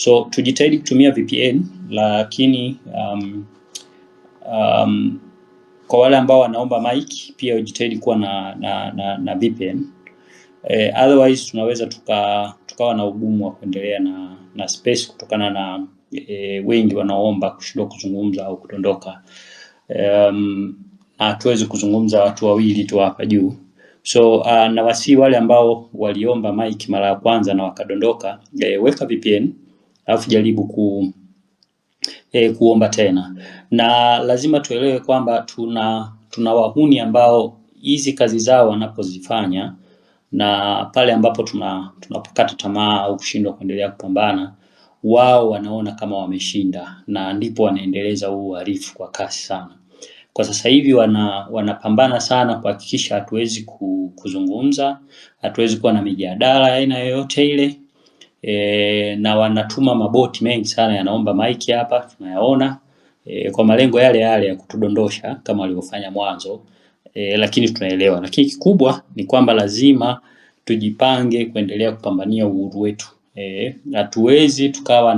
So tujitahidi kutumia VPN, lakini kwa wale ambao wanaomba mic pia ujitahidi kuwa na VPN. Otherwise tunaweza tukawa na ugumu wa kuendelea na space kutokana na wengi wanaoomba kushindwa kuzungumza au kudondoka. Na hatuwezi kuzungumza watu wawili tu hapa juu. So nawasihi wale ambao waliomba mic mara ya kwanza na wakadondoka, weka VPN alafu jaribu kuomba tena. Na lazima tuelewe kwamba tuna wahuni ambao hizi kazi zao wanapozifanya na pale ambapo tunapokata tamaa au kushindwa kuendelea kupambana, wao wanaona kama wameshinda na ndipo wanaendeleza huu uhalifu kwa kasi sana. Kwa sasa hivi wanapambana sana kuhakikisha hatuwezi kuzungumza, hatuwezi kuwa na mijadala ya aina yoyote ile. Na wanatuma maboti mengi sana yanaomba mic hapa tunayaona, kwa malengo yale yale ya kutudondosha kama walivyofanya mwanzo. Lakini tunaelewa. Lakini kikubwa ni kwamba lazima tujipange kuendelea kupambania uhuru wetu. Hatuwezi tukawa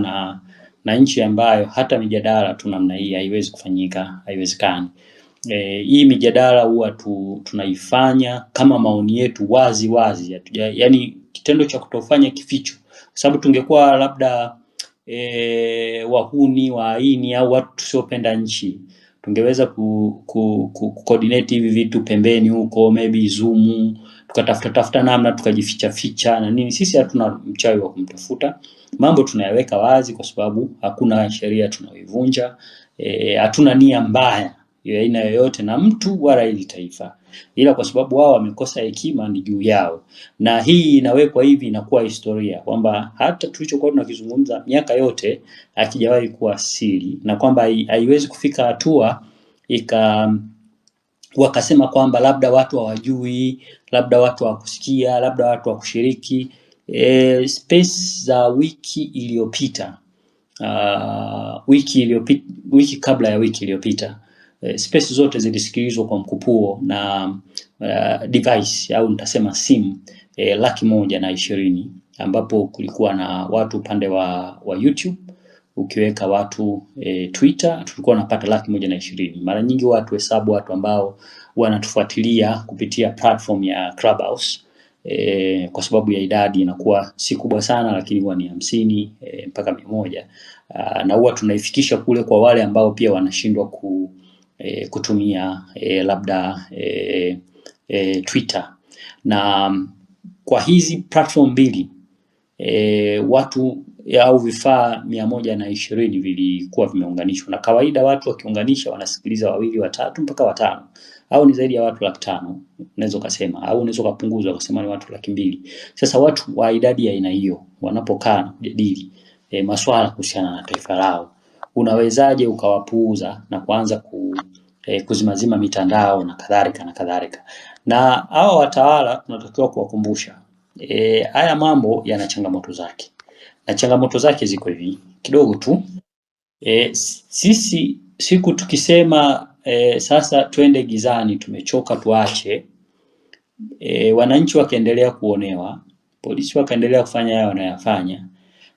na nchi ambayo hata mijadala tu namna hii haiwezi kufanyika, haiwezekani. Hii mijadala huwa tunaifanya kama maoni yetu wazi wazi, yani kitendo cha kutofanya kificho, kwa sababu tungekuwa labda wahuni waaini au watu tusiopenda nchi, tungeweza ku coordinate hivi vitu pembeni huko, maybe Zoom, tukatafuta tafuta namna tukajificha ficha na nini. Sisi hatuna mchawi wa kumtafuta, mambo tunayaweka wazi kwa sababu hakuna sheria tunaoivunja. Hatuna nia mbaya ya aina yoyote na mtu wala hili taifa, ila kwa sababu wao wamekosa hekima ni juu yao, na hii inawekwa hivi, inakuwa historia kwamba hata tulichokuwa tunakizungumza miaka yote hakijawahi kuwa siri, na kwamba haiwezi kufika hatua wakasema kwamba labda watu hawajui, labda watu hawakusikia, labda watu hawakushiriki. Space za wiki iliyopita, wiki iliyopita, wiki kabla ya wiki iliyopita, space zote zilisikilizwa kwa mkupuo na device au nitasema simu 120,000, ambapo kulikuwa na watu upande wa YouTube, ukiweka watu Twitter tulikuwa tunapata 120,000. Mara nyingi watu hesabu watu ambao wanatufuatilia kupitia platform ya Clubhouse, kwa sababu ya idadi inakuwa si kubwa sana, lakini huwa ni 50 mpaka 100. Na huwa tunaifikisha kule kwa wale ambao pia wanashindwa kutumia labda Twitter. Na kwa hizi platform mbili watu au vifaa 120 vilikuwa vimeunganishwa, na kawaida watu wakiunganisha wanasikiliza wawili, watatu mpaka watano, au ni zaidi ya watu 500,000 unaweza ukasema, au unaweza ukapunguza ukasema ni watu 200,000. Sasa watu wa idadi ya aina hiyo wanapokaa na kujadili masuala kuhusiana na taifa lao, unawezaje ukawapuuza na kuanza kuzimazima mitandao na kadhalika na kadhalika? Na hawa watawala tunatakiwa kuwakumbusha haya mambo yana changamoto zake, na changamoto zake ziko hivi kidogo tu. Sisi siku tukisema sasa twende gizani, tumechoka, tuache, wananchi wakaendelea kuonewa, polisi wakaendelea kufanya hayo wanayofanya,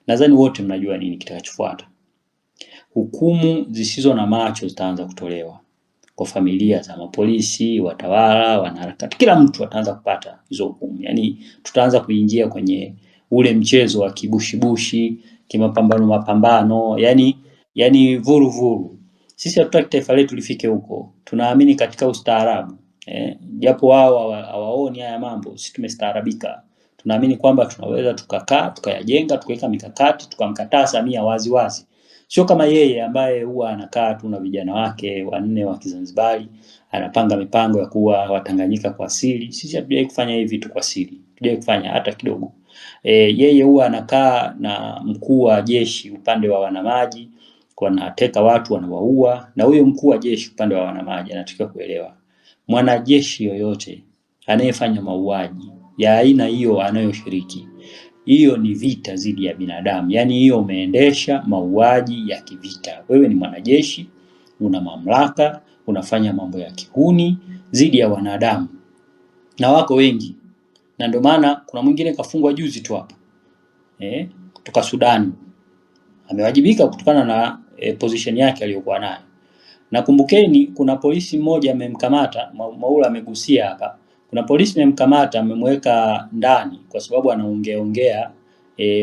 nadhani wote mnajua nini kitakachofuata. Hukumu zisizo na macho zitaanza kutolewa kwa familia za mapolisi, watawala, wanaharakati, kila mtu ataanza kupata hizo hukumu. Yani tutaanza kuingia kwenye ule mchezo wa kibushibushi, kimapambano mapambano, yani vuru vuru. Sisi hatutaki taifa letu lifike huko. Tunaamini katika ustaarabu. Japo wao hawaoni haya mambo, sisi tumestaarabika. Tunaamini kwamba tunaweza tukakaa, tukayajenga, tukaweka mikakati, tukamkataa Samia wazi wazi. Sio kama yeye ambaye huwa anakaa tu na vijana wake wanne wa Kizanzibari, anapanga mipango ya kuwa Watanganyika kwa siri. Sisi hatujawahi kufanya hivi vitu kwa siri, hatujawahi kufanya hata kidogo. Yeye huwa anakaa na mkuu wa jeshi upande wa wanamaji, wanateka watu wanawaua, na huyo mkuu wa jeshi upande wa wanamaji anatakiwa kuelewa, mwanajeshi yoyote anayefanya mauaji ya aina hiyo anayoshiriki, hiyo ni vita dhidi ya binadamu. Yaani hiyo umeendesha mauaji ya kivita. Wewe ni mwanajeshi, una mamlaka, unafanya mambo ya kihuni dhidi ya wanadamu, na wako wengi. Na ndio maana kuna mwingine kafungwa juzi tu hapa kutoka Sudan, Amewajibika kutokana na position yake aliyokuwa nayo. Na kumbukeni kuna polisi mmoja amemkamata, Mwaura amegusia hapa. Kuna polisi amemkamata, amemweka ndani kwa sababu anaongea ongea,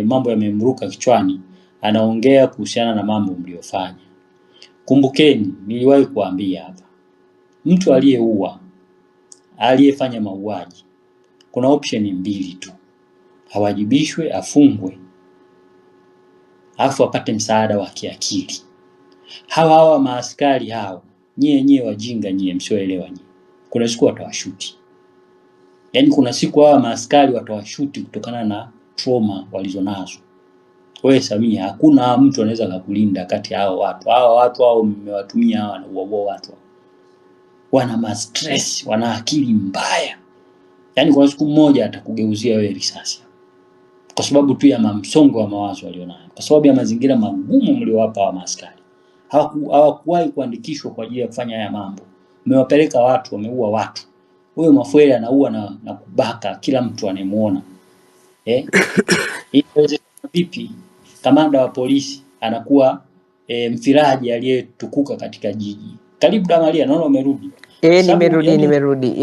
mambo yamemruka kichwani, anaongea kuhusiana na mambo mliofanya. Kumbukeni niliwahi kuambia hapa, mtu aliyeua, aliyefanya mauaji, kuna option mbili tu: awajibishwe, afungwe, afu apate msaada wa kiakili. Hawa maaskari hao, nyie wajinga nyie msioelewa nyie, kuna siku watawashuti. Yaani kuna siku hawa maaskari watawashuti kutokana na trauma walizonazo. Wewe Samia, hakuna mtu anaweza kukulinda kati ya hao watu. Hawa watu hao mmewatumia hawa na uwa watu. Wana ma stress, wana akili mbaya. Yaani kwa siku moja atakugeuzia wewe risasi. Kwa sababu tu ya msongo wa mawazo walionayo. Kwa sababu ya mazingira magumu mliowapa hawa maaskari. Hawakuwahi kuandikishwa kwa ajili ya kufanya haya mambo. Mmewapeleka watu, wameua watu. Huyo Mafwele anaua na kubaka kila mtu anemuona. Inawezekana vipi kamanda wa polisi anakuwa mfiraji aliyetukuka katika jiji? Karibu Damalia, naona umerudi. Nimerudi, yani, nimerudi.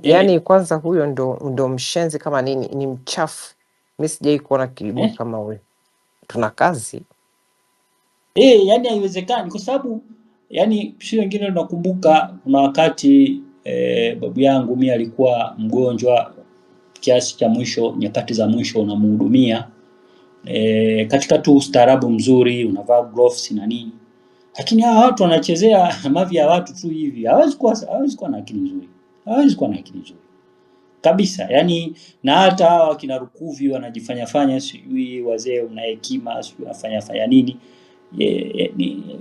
Yani kwanza huyo ndo mshenzi kama nini, ni mchafu. Mimi sijai kuona kiburi kama huyo. Tuna kazi. Yani haiwezekani kwa sababu yani si wengine tunakumbuka kuna wakati babu yangu mimi alikuwa mgonjwa kiasi cha mwisho, nyakati za mwisho unamhudumia katika tu ustaarabu mzuri, unavaa gloves na nini, lakini hawa watu wanachezea mavi ya watu tu hivi. Hawezi kuwa na akili nzuri, hawezi kuwa na akili nzuri kabisa. Yani na hata hawa kina Rukuvi wanajifanya fanya, sijui wazee una hekima, sijui wanafanya fanya nini,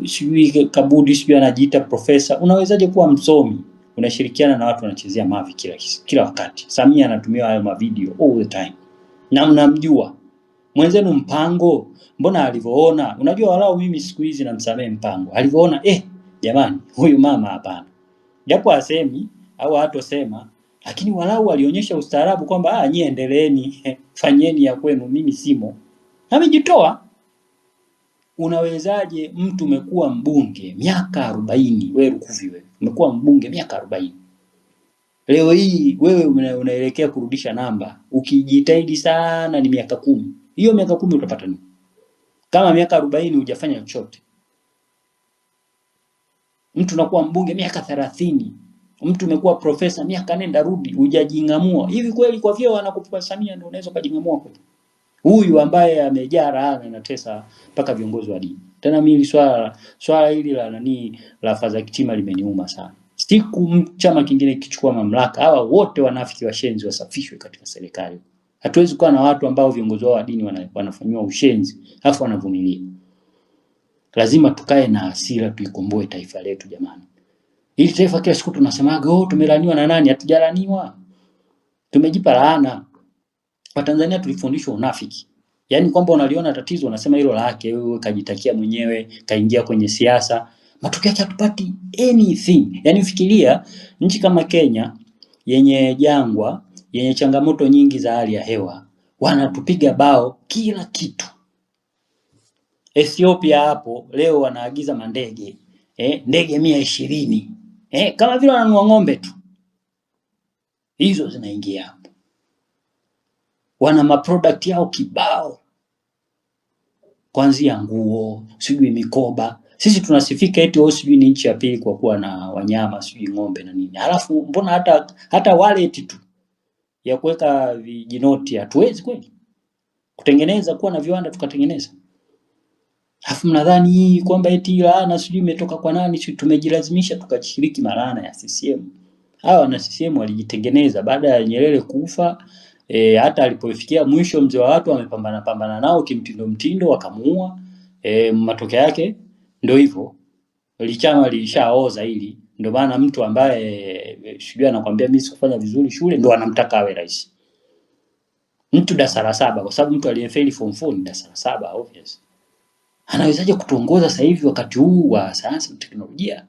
sijui Kabudi, sijui anajiita profesa. Unawezaje kuwa msomi unashirikiana na watu wanachezea mavi kila wakati? Samia anatumia hayo mavideo all the time na mnamjua mwenzenu Mpango, mbona alivyoona, unajua walau mimi siku hizi namsamehe Mpango, alivyoona jamani huyu mama hapana, japo asemi au hatosema, lakini walau alionyesha ustaarabu kwamba nyie endeleeni fanyeni ya kwenu, mimi simo. Amejitoa. Unawezaje mtu umekuwa mbunge miaka 40, wewe Lukuvi wewe umekuwa mbunge miaka 40, leo hii wewe unaelekea kurudisha namba, ukijitahidi sana ni miaka 10. Hiyo miaka 10 utapata nini kama miaka 40 hujafanya chochote? Mtu unakuwa mbunge miaka 30, mtu umekuwa profesa miaka nenda rudi, hujajingamua. Hivi kweli kwa vyeo anakupa Samia ndio unaweza kujingamua kweli? Huyu ambaye amejaa laana anatesa mpaka viongozi wa dini. Tena mimi swala hili la nani la Fadha Kitima limeniuma sana. Siku chama kingine kichukua mamlaka, hawa wote wanafiki washenzi wasafishwe katika serikali. Hatuwezi kuwa na watu ambao viongozi wao wa dini wanafanywa ushenzi alafu wanavumilia. Lazima tukae na hasira tuikomboe taifa letu jamani. Hili taifa kila siku tunasemaga oh, tumelaniwa na nani? Hatujalaniwa. Tumejipa laana. Watanzania tulifundishwa unafiki. Yaani kwamba unaliona tatizo unasema hilo lake, wewe kajitakia mwenyewe, kaingia kwenye siasa. Matokeo yake hatupati anything. Yaani fikiria nchi kama Kenya yenye jangwa, yenye changamoto nyingi za hali ya hewa, wanatupiga bao kila kitu. Ethiopia hapo leo wanaagiza mandege, ndege 120. Kama vile wananunua ng'ombe tu. Hizo zinaingia hapo. Wana maproduct yao kibao, kuanzia nguo, sijui mikoba. Sisi tunasifika eti wao sijui ni nchi ya pili kwa kuwa na wanyama, sijui ng'ombe na nini. Halafu mbona hata wallet tu ya kuweka vijinoti hatuwezi kweli kutengeneza, kuwa na viwanda tukatengeneza? Halafu mnadhani hii kwamba eti laana sijui imetoka kwa nani, sijui tumejilazimisha tukashiriki malaana ya CCM. Hawa wana CCM walijitengeneza baada ya Nyerere kufa. Hata alipofikia mwisho mzee wa watu amepambana pambana nao kimtindo mtindo wakamuua. Matokeo yake ndio hivyo, lichama lishaoza hili. Ndio maana mtu ambaye sijui anakuambia mimi sikufanya vizuri shule ndio anamtaka awe rais. Mtu darasa la 7, kwa sababu mtu aliyefeli form 4 ni darasa la 7 obvious. Anawezaje kutuongoza sasa hivi wakati huu wa sayansi na teknolojia?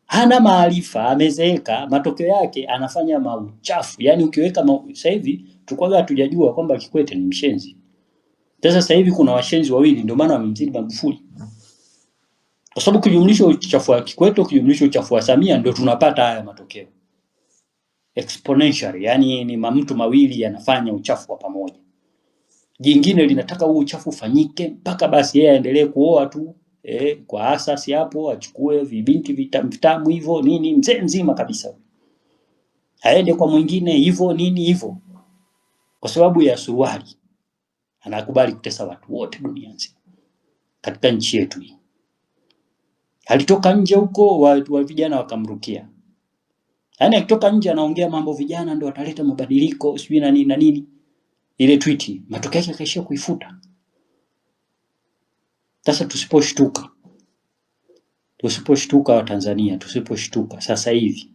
Hana maarifa, amezeeka, matokeo yake anafanya mauchafu. Yaani ukiweka sasa hivi tulikuwa hatujajua kwamba Kikwete ni mshenzi. Sasa hivi kuna washenzi wawili, ndio maana wamemzidi Magufuli, kwa sababu ukijumlisha uchafu wa Kikwete, ukijumlisha uchafu wa Samia, ndio tunapata haya matokeo exponentially. Yani ni mamtu mawili yanafanya uchafu kwa pamoja, jingine linataka huu uchafu ufanyike mpaka basi yeye aendelee kuoa tu kwa asasi hapo, achukue vibinti vitamu hivyo nini, mzee mzima kabisa, aende kwa mwingine hivyo nini hivyo, kwa sababu ya suruali anakubali kutesa watu wote dunia nzima katika nchi yetu hii. Alitoka nje huko wa vijana wakamrukia. Yaani akitoka nje anaongea mambo vijana ndio wataleta mabadiliko sijui na nini na nini. Ile tweet matokeo yake akaishia kuifuta. Sasa tusiposhtuka wa Tanzania, tusiposhtuka sasa hivi,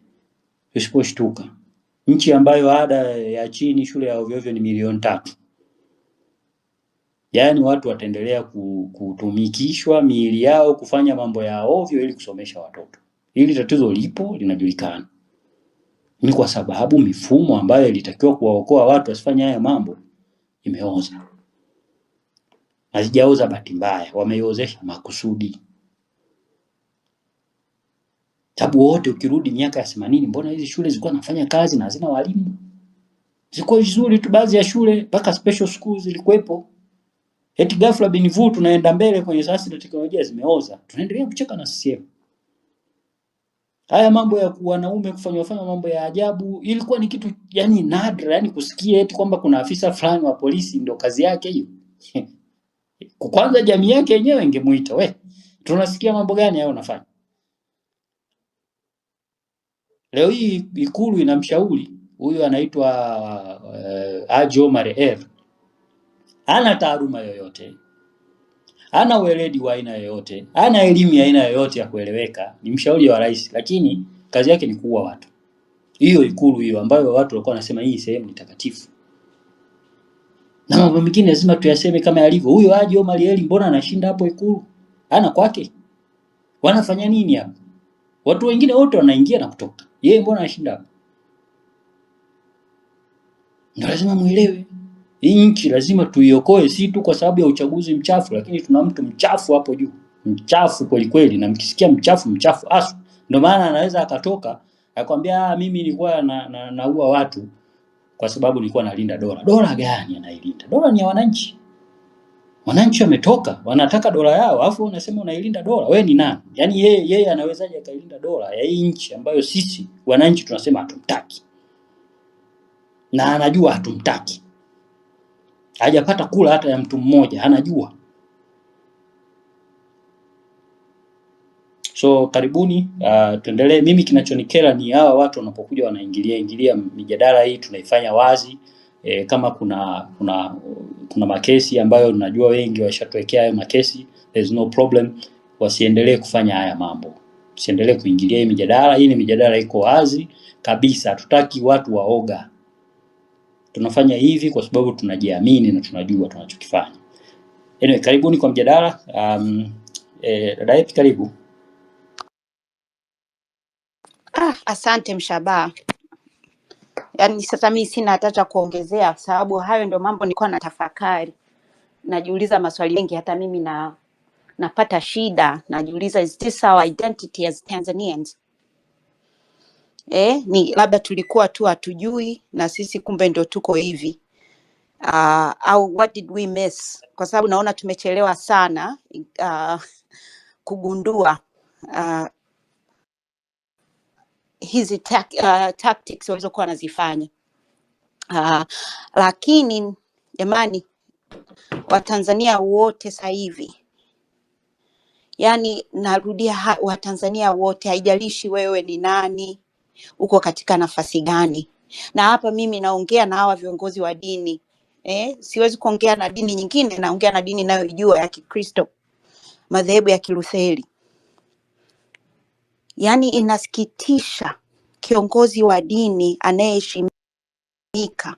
tusiposhtuka, nchi ambayo ada ya chini shule ya ovyo ovyo ni 3 milioni, yaani watu wataendelea kutumikishwa miili yao kufanya mambo ya ovyo ili kusomesha watoto. Hili tatizo lipo, linajulikana. Ni kwa sababu mifumo ambayo ilitakiwa kuwaokoa watu wasifanye haya mambo imeoza. Hazijaoza bahati mbaya, wameiozesha makusudi. Sababu wote ukirudi miaka ya 80, mbona hizi shule zilikuwa nafanya kazi na hazina walimu? Zilikuwa vizuri tu baadhi ya shule, mpaka special schools zilikuwepo. Eti ghafla binivu tunaenda mbele kwenye sayansi na teknolojia zimeoza. Tunaendelea kucheka na CCM. Haya mambo ya wanaume kufanywa fanya mambo ya ajabu ilikuwa ni kitu yani nadra, yani kusikia eti kwamba kuna afisa fulani wa polisi ndio kazi yake hiyo. Kwanza jamii yake yenyewe ingemuita, we, tunasikia mambo gani hayo unafanya? Leo hii Ikulu inamshauri huyu anaitwa Haji Omar R. Hana taaluma yoyote, hana weledi wa aina yoyote, hana elimu ya aina yoyote ya kueleweka, ni mshauri wa rais, lakini kazi yake ni kuua watu. Hiyo Ikulu hiyo ambayo watu walikuwa wanasema hii sehemu ni takatifu. Na mambo mengine lazima tuyaseme kama yalivyo. Huyo Haji Omar Eri mbona anashinda hapo Ikulu? Hana kwake. Wanafanya nini hapo? Watu wengine wote wanaingia na kutoka. Yeye mbona anashinda hapo? Ndio lazima muelewe. Hii nchi lazima tuiokoe, si tu kwa sababu ya uchaguzi mchafu, lakini tuna mtu mchafu hapo juu. Mchafu kweli kweli, na mkisikia mchafu, mchafu asu. Ndio maana anaweza akatoka akwambia mimi nilikuwa naua watu kwa sababu nilikuwa nalinda dola. Dola gani anailinda? Dola ni ya wananchi. Wananchi wametoka, wanataka dola yao, alafu unasema unailinda dola. Wewe ni nani? Yaani yeye anawezaje akailinda dola ya hii nchi ambayo sisi wananchi tunasema hatumtaki? Na anajua hatumtaki. Hajapata kula hata ya mtu mmoja, anajua. So karibuni, tuendelee. Mimi kinachonikera ni hawa watu wanapokuja wanaingilia ingilia mijadala hii, tunaifanya wazi. Kama kuna makesi ambayo najua wengi washatuwekea hayo makesi, there is no problem, wasiendelee kufanya haya mambo. Wasiendelee kuingilia hii mijadala. Hii ni mijadala iko wazi kabisa. Hatutaki watu waoga. Tunafanya hivi kwa sababu tunajiamini na tunajua tunachokifanya. Anyway, karibuni kwa mjadala. Dada Epi, karibu. Asante Mshabaha. Yaani sasa mimi sina hata cha kuongezea sababu hayo ndio mambo nilikuwa natafakari. Najiuliza maswali mengi, hata mimi napata shida, najiuliza is this our identity as Tanzanians? Ni labda tulikuwa tu hatujui na sisi kumbe ndio tuko hivi. Au what did we miss? Kwa sababu naona tumechelewa sana kugundua hizi tactics walizokuwa wanazifanya. Lakini jamani, Watanzania wote sasa hivi, yani narudia, Watanzania wote, haijalishi wewe ni nani, uko katika nafasi gani. Na hapa mimi naongea na hawa viongozi wa dini. Siwezi kuongea na dini nyingine, naongea na dini ninayojua ya Kikristo, madhehebu ya Kilutheri. Yani inasikitisha kiongozi wa dini anayeheshimika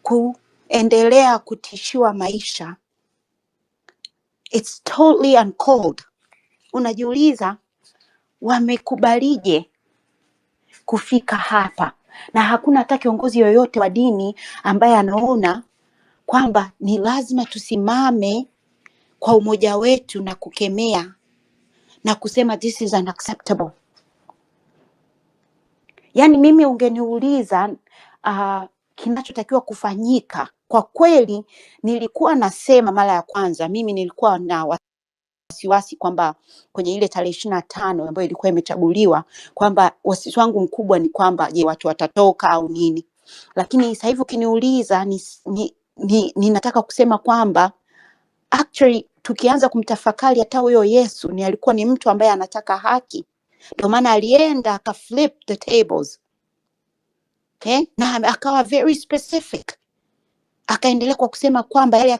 kuendelea kutishiwa maisha. It's totally uncalled. Unajiuliza wamekubalije kufika hapa, na hakuna hata kiongozi yoyote wa dini ambaye anaona Kwamba ni lazima tusimame kwa umoja wetu na kukemea na kusema this is unacceptable. Yaani mimi ungeniuliza kinachotakiwa kufanyika, kwa kweli nilikuwa nasema mara ya kwanza, mimi nilikuwa na wasiwasi kwamba kwenye ile tarehe 25 ambayo ilikuwa imechaguliwa, kwamba wasiwasi wangu mkubwa ni kwamba je, watu watatoka au nini? Lakini sasa hivi ukiniuliza ninataka kusema kwamba actually tukianza kumtafakari hata huyo Yesu ni alikuwa ni mtu ambaye anataka haki, ndio maana alienda aka flip the tables, okay? Na akawa very specific, akaendelea kwa kusema kwamba yale ya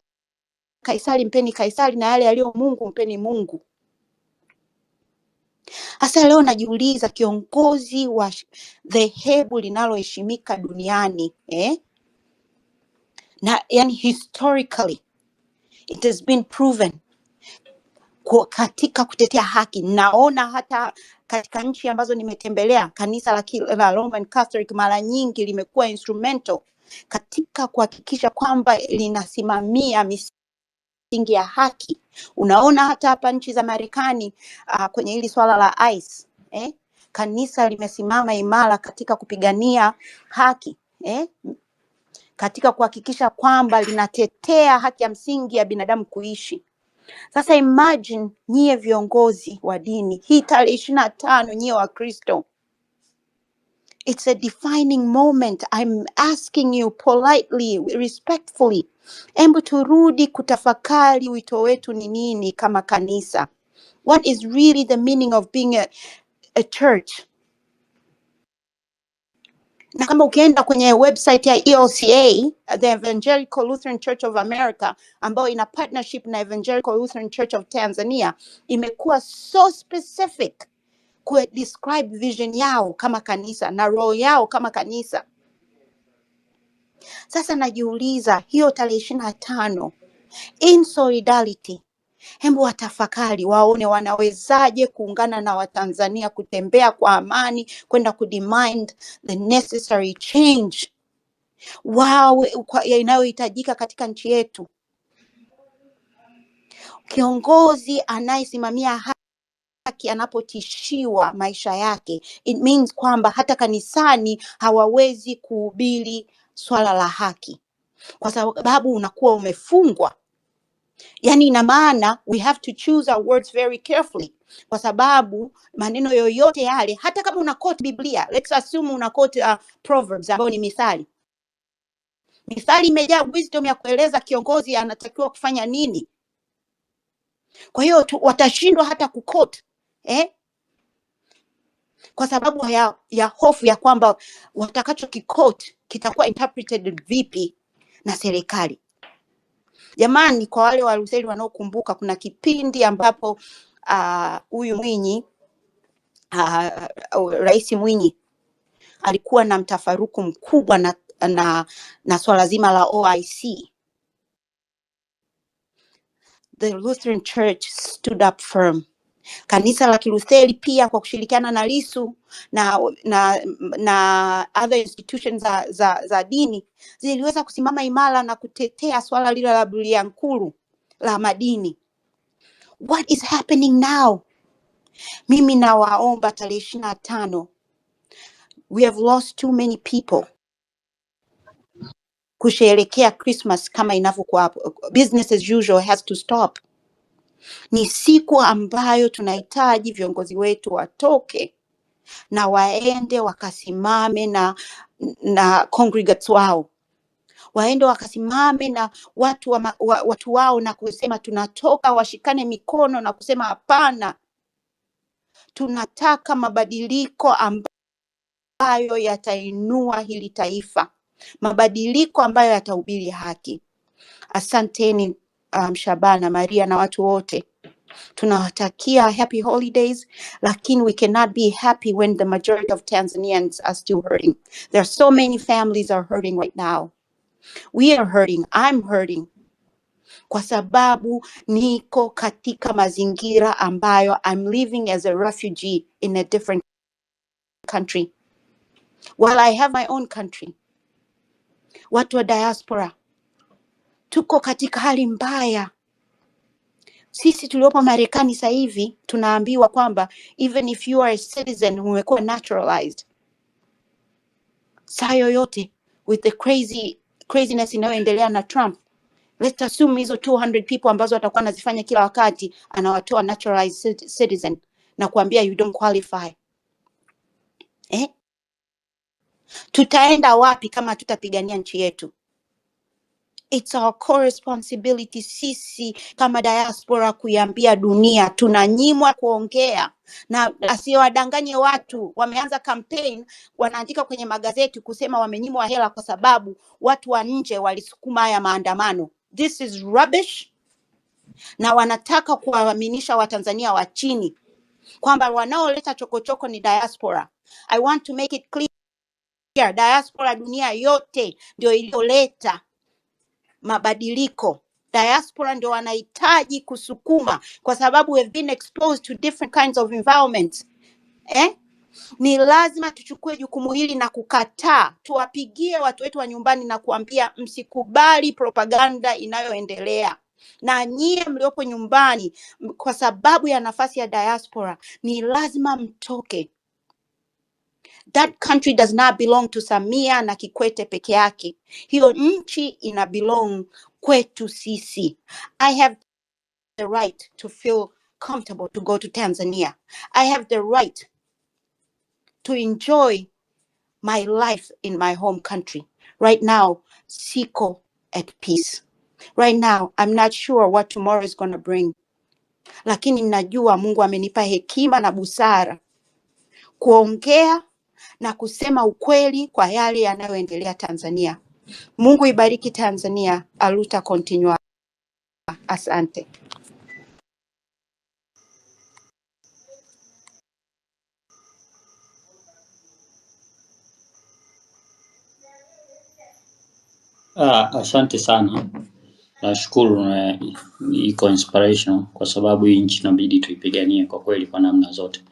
Kaisari mpeni Kaisari na yale yaliyo Mungu mpeni Mungu. Sasa leo najiuliza, kiongozi wa dhehebu linaloheshimika duniani na yani historically it has been proven katika kutetea haki. Naona hata katika nchi ambazo nimetembelea, kanisa la Roman Catholic mara nyingi limekuwa instrumental katika kuhakikisha kwamba linasimamia misingi ya haki. Unaona hata hapa nchi za Marekani kwenye hili swala la ICE, kanisa limesimama imara katika kupigania haki, katika kuhakikisha kwamba linatetea haki ya msingi ya binadamu kuishi. Sasa imagine nyie viongozi wa dini, hii tarehe 25 nyie Wakristo, it's a defining moment. I'm asking you politely, respectfully, hebu turudi kutafakari wito wetu ni nini kama kanisa. What is really the meaning of being a church? Na kama ukienda kwenye website ya ELCA, the Evangelical Lutheran Church of America, ambayo ina partnership na Evangelical Lutheran Church of Tanzania, imekuwa so specific ku describe vision yao kama kanisa na role yao kama kanisa. Sasa najiuliza hiyo tarehe 25 in solidarity, hebu watafakari waone wanawezaje kuungana na Watanzania kutembea kwa amani kwenda kudemand the necessary change wawe inayohitajika katika nchi yetu. Kiongozi anayesimamia haki anapotishiwa maisha yake, it means kwamba hata kanisani hawawezi kuhubiri swala la haki, kwa sababu unakuwa umefungwa. Yani ina maana we have to choose our words very carefully, kwa sababu maneno yoyote yale, hata kama una quote Biblia, let's assume una quote Proverbs ambayo ni mithali. Mithali imejaa wisdom ya kueleza kiongozi anatakiwa kufanya nini. Kwa hiyo watashindwa hata kuquote, kwa sababu ya hofu ya kwamba watakachokiquote kitakuwa interpreted vipi na serikali. Jamani, kwa wale Walutheri wanaokumbuka, kuna kipindi ambapo huyu Mwinyi, Rais Mwinyi alikuwa na mtafaruku mkubwa na swala zima la OIC. The Lutheran Church stood up firm. Kanisa la Kilutheri pia kwa kushirikiana na Lisu na other institutions za dini ziliweza kusimama imara na kutetea swala lile la Bulyanhulu la madini. What is happening now? Mimi nawaomba tarehe 25, we have lost too many people. Kusherehekea Christmas kama inavyokuwa hapo, business as usual has to stop. Ni siku ambayo tunahitaji viongozi wetu watoke na waende wakasimame na congregates wao, waende wakasimame na watu wao na kusema tunatoka, washikane mikono na kusema hapana, tunataka mabadiliko ambayo yatainua hili taifa, mabadiliko ambayo yatahubiri haki. Asanteni Shabana, Maria na watu wote. Tunawatakia happy holidays, lakini we cannot be happy when the majority of Tanzanians are still hurting. There are so many families are hurting right now. We are hurting. I'm hurting. Kwa sababu niko katika mazingira ambayo I'm living as a refugee in a different country. While I have my own country. Watu wa diaspora, Tuko katika hali mbaya. Sisi tuliopo Marekani sasa hivi tunaambiwa kwamba even if you are a citizen, umekuwa naturalized, saa yoyote with the crazy craziness inayoendelea na Trump, let's assume hizo 200 people ambazo atakuwa anazifanya kila wakati, anawatoa naturalized citizen na kuambia you don't qualify. Eh? Tutaenda wapi kama tutapigania nchi yetu? It's our core responsibility sisi kama diaspora kuiambia dunia tunanyimwa kuongea, na asiwadanganye watu. Wameanza campaign, wanaandika kwenye magazeti kusema wamenyimwa hela kwa sababu watu wa nje walisukuma haya maandamano. This is rubbish, na wanataka kuwaaminisha Watanzania wa chini kwamba wanaoleta chokochoko ni diaspora. I want to make it clear, diaspora dunia yote ndio iliyoleta mabadiliko. Diaspora ndio wanahitaji kusukuma kwa sababu we have been exposed to different kinds of environments. Eh? Ni lazima tuchukue jukumu hili na kukataa, tuwapigie watu wetu wa nyumbani na kuambia msikubali propaganda inayoendelea. Na nyie mliopo nyumbani, kwa sababu ya nafasi ya diaspora, ni lazima mtoke. That country does not belong to Samia na Kikwete peke yake. Hiyo nchi ina belong kwetu sisi. I have the right to feel comfortable to go to Tanzania. I have the right to enjoy my life in my home country. Right now, siko at peace. Right now, I'm not sure what tomorrow is going to bring. Lakini najua Mungu amenipa hekima na busara kuongea na kusema ukweli kwa yale yanayoendelea Tanzania. Mungu ibariki Tanzania. A luta continua. Asante. Asante sana. Nashukuru na iko inspirational kwa sababu hii nchi inabidi tuipiganie kwa kweli kwa namna zote.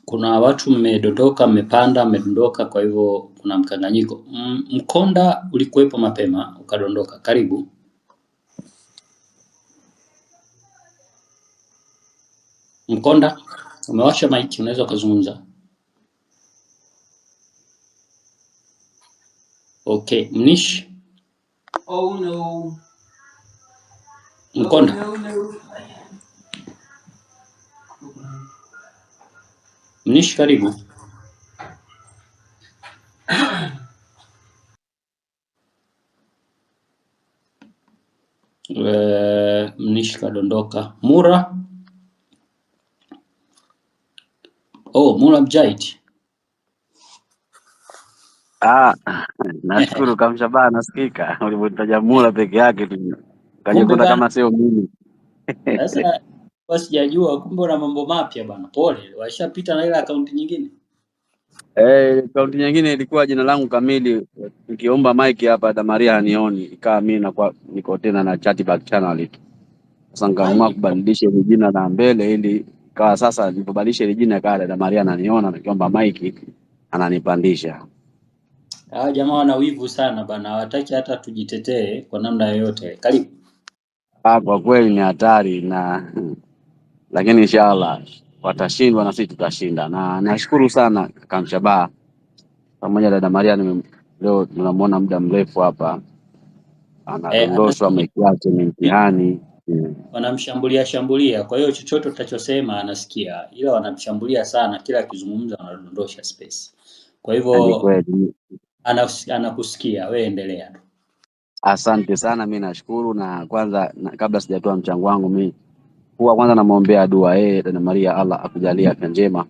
Kuna watu mmedondoka, mmepanda, mmedondoka, kwa hivyo kuna mkanganyiko. Mkonda ulikuwepo mapema ukadondoka. Karibu. Mkonda, umewasha mic, unaweza ukazungumza. Okay, Mnish. Oh no. Mkonda. Oh no, no. Mnish, karibu. Mnish kadondoka. Mura. Oh, Mura Mjait. Nashukuru Kamshabaha, nasikika ulivyotaja Mura peke yake tu Kumbe kajikuta bana. Kama sio mimi. Sasa kwa sijajua kumbe una mambo mapya bana. Pole, washapita na ile akaunti nyingine. Akaunti nyingine ilikuwa jina langu kamili, nikiomba mic hapa Damaria hanioni, ikawa mimi nakuwa niko tena na chat back channel. Sasa nikaamua kubadilisha ile jina la mbele ili ikawa sasa nilipobadilisha ile jina ikawa Dada Maria ananiona nikiomba mic ananipandisha. Hawa jamaa wana wivu sana bana, hawataki hata tujitetee kwa namna yoyote. Karibu. Kwa kweli ni hatari na lakini inshallah watashindwa na sisi tutashinda. Na nashukuru sana kaka Mshabaha pamoja na Dada Maria, leo tunamuona muda mrefu hapa anadondoshwa mic yake ni mtihani. Wanamshambulia shambulia, kwa hiyo chochote utachosema anasikia, ila wanamshambulia sana, kila akizungumza wanadondosha space. Kwa hivyo anakusikia, wewe endelea tu. Asante sana, mimi nashukuru. Na kwanza kabla sijatoa mchango wangu mimi huwa kwanza namwombea dua yeye Dada Maria, Allah akujalie afya njema,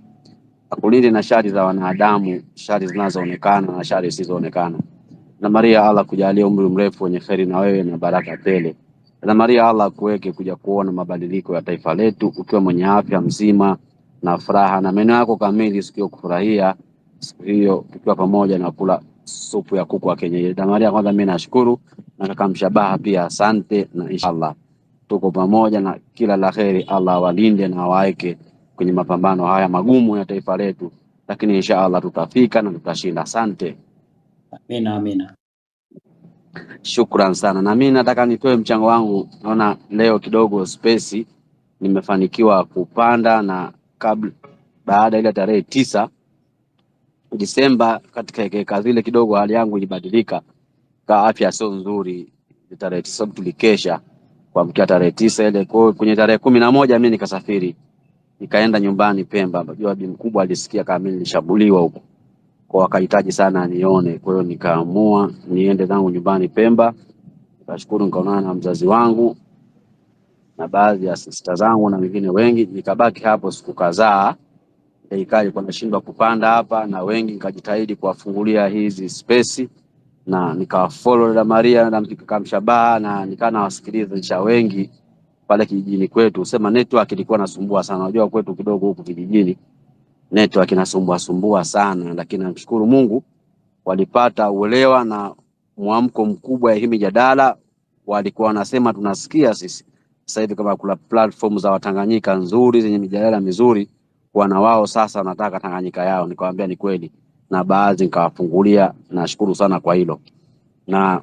akulinde na shari za wanadamu, shari zinazoonekana na shari zisizoonekana. Dada Maria, Allah akujalie umri mrefu wenye kheri na wewe na baraka tele. Dada Maria, Allah akuweke kuja kuona mabadiliko ya taifa letu ukiwa mwenye afya mzima na furaha na meno yako kamili, siku hiyo kufurahia siku hiyo tukiwa pamoja na kula supu ya kuku wa kienyeji. Dada Maria, kwanza mimi nashukuru na kaka Mshabaha pia asante, na inshallah tuko pamoja na kila la kheri. Allah awalinde na awaeke kwenye mapambano haya magumu ya taifa letu, lakini inshallah tutafika na tutashinda. Asante. Amina, amina. Shukran sana. Na mimi nataka nitoe mchango wangu. Naona leo kidogo space nimefanikiwa kupanda, na kabla baada ile tarehe 9 Disemba katika hekeka zile kidogo hali yangu ilibadilika, ka afya sio nzuri. Tarehe 9 tulikesha kuamkia tarehe 9 ile, kwa hiyo kwenye tarehe 11 mimi nikasafiri nikaenda nyumbani Pemba. Unajua bi mkubwa alisikia kama mimi nilishambuliwa huko, kwa wakahitaji sana nione. Kwa hiyo nikaamua niende zangu nyumbani Pemba. Nikashukuru, nikaonana na mzazi wangu na baadhi ya sista zangu na wengine wengi. Nikabaki hapo siku kadhaa, ikawa ilikuwa nashindwa kupanda hapa na wengi, nikajitahidi kuwafungulia hizi space na nikawafollow dada Maria na Mshabaha na nikaa nawasikiliza wengi pale kijijini kwetu. Sema network ilikuwa nasumbua sana. Unajua kwetu kidogo huku kijijini network inasumbua sumbua sana, lakini namshukuru Mungu walipata uelewa na mwamko mkubwa ya hii mijadala. Walikuwa wanasema tunasikia sisi sasa hivi kama kuna platform za Watanganyika nzuri zenye mijadala mizuri, wana wao sasa wanataka Tanganyika yao. Nikamwambia ni kweli, na baadhi nikawafungulia. Nashukuru sana kwa hilo. Na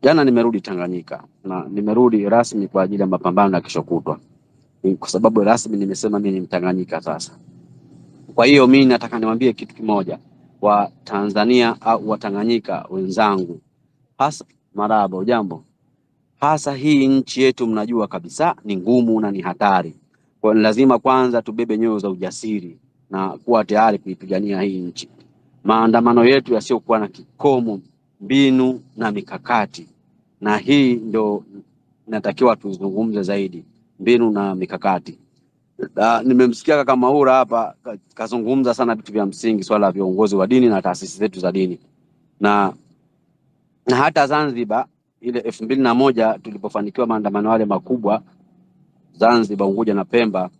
jana nimerudi Tanganyika na nimerudi rasmi kwa ajili ya mapambano ya kesho kutwa, kwa sababu rasmi nimesema mimi ni Mtanganyika sasa. Kwa hiyo mimi nataka niwaambie kitu kimoja wa Tanzania au Watanganyika wenzangu, hasa maraba, jambo hasa hii nchi yetu mnajua kabisa ni ngumu na ni hatari. Kwa hiyo lazima kwanza tubebe nyoyo za ujasiri na kuwa tayari kuipigania hii nchi. Maandamano yetu yasiyokuwa na kikomo, mbinu na mikakati, na hii ndo natakiwa tuzungumze zaidi, mbinu na mikakati. Nimemsikia kaka Maura hapa kazungumza sana vitu vya msingi, swala la viongozi wa dini na taasisi zetu za dini, na hata Zanzibar ile 2001 tulipofanikiwa maandamano yale makubwa Zanzibar, Unguja na Pemba,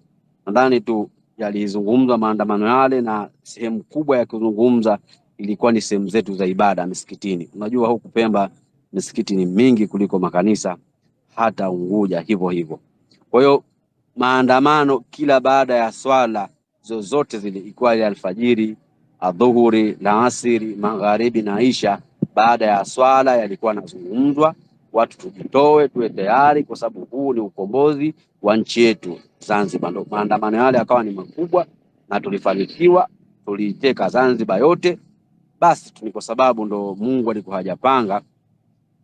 nadhani tu yalizungumzwa maandamano yale, na sehemu kubwa ya kuzungumza ilikuwa ni sehemu zetu za ibada misikitini. Unajua huku Pemba misikiti ni mingi kuliko makanisa, hata Unguja hivyo hivyo. Kwa hiyo maandamano kila baada ya swala zozote zile, ikiwa ile alfajiri, adhuhuri, laasiri, magharibi na isha, baada ya swala yalikuwa yanazungumzwa, watu tujitoe, tuwe tayari, kwa sababu huu ni ukombozi wa nchi yetu Zanzibar. Ndio maandamano yale yakawa ni makubwa na tulifanikiwa, tuliiteka Zanzibar yote. Basi ni kwa sababu ndo Mungu alikuwa hajapanga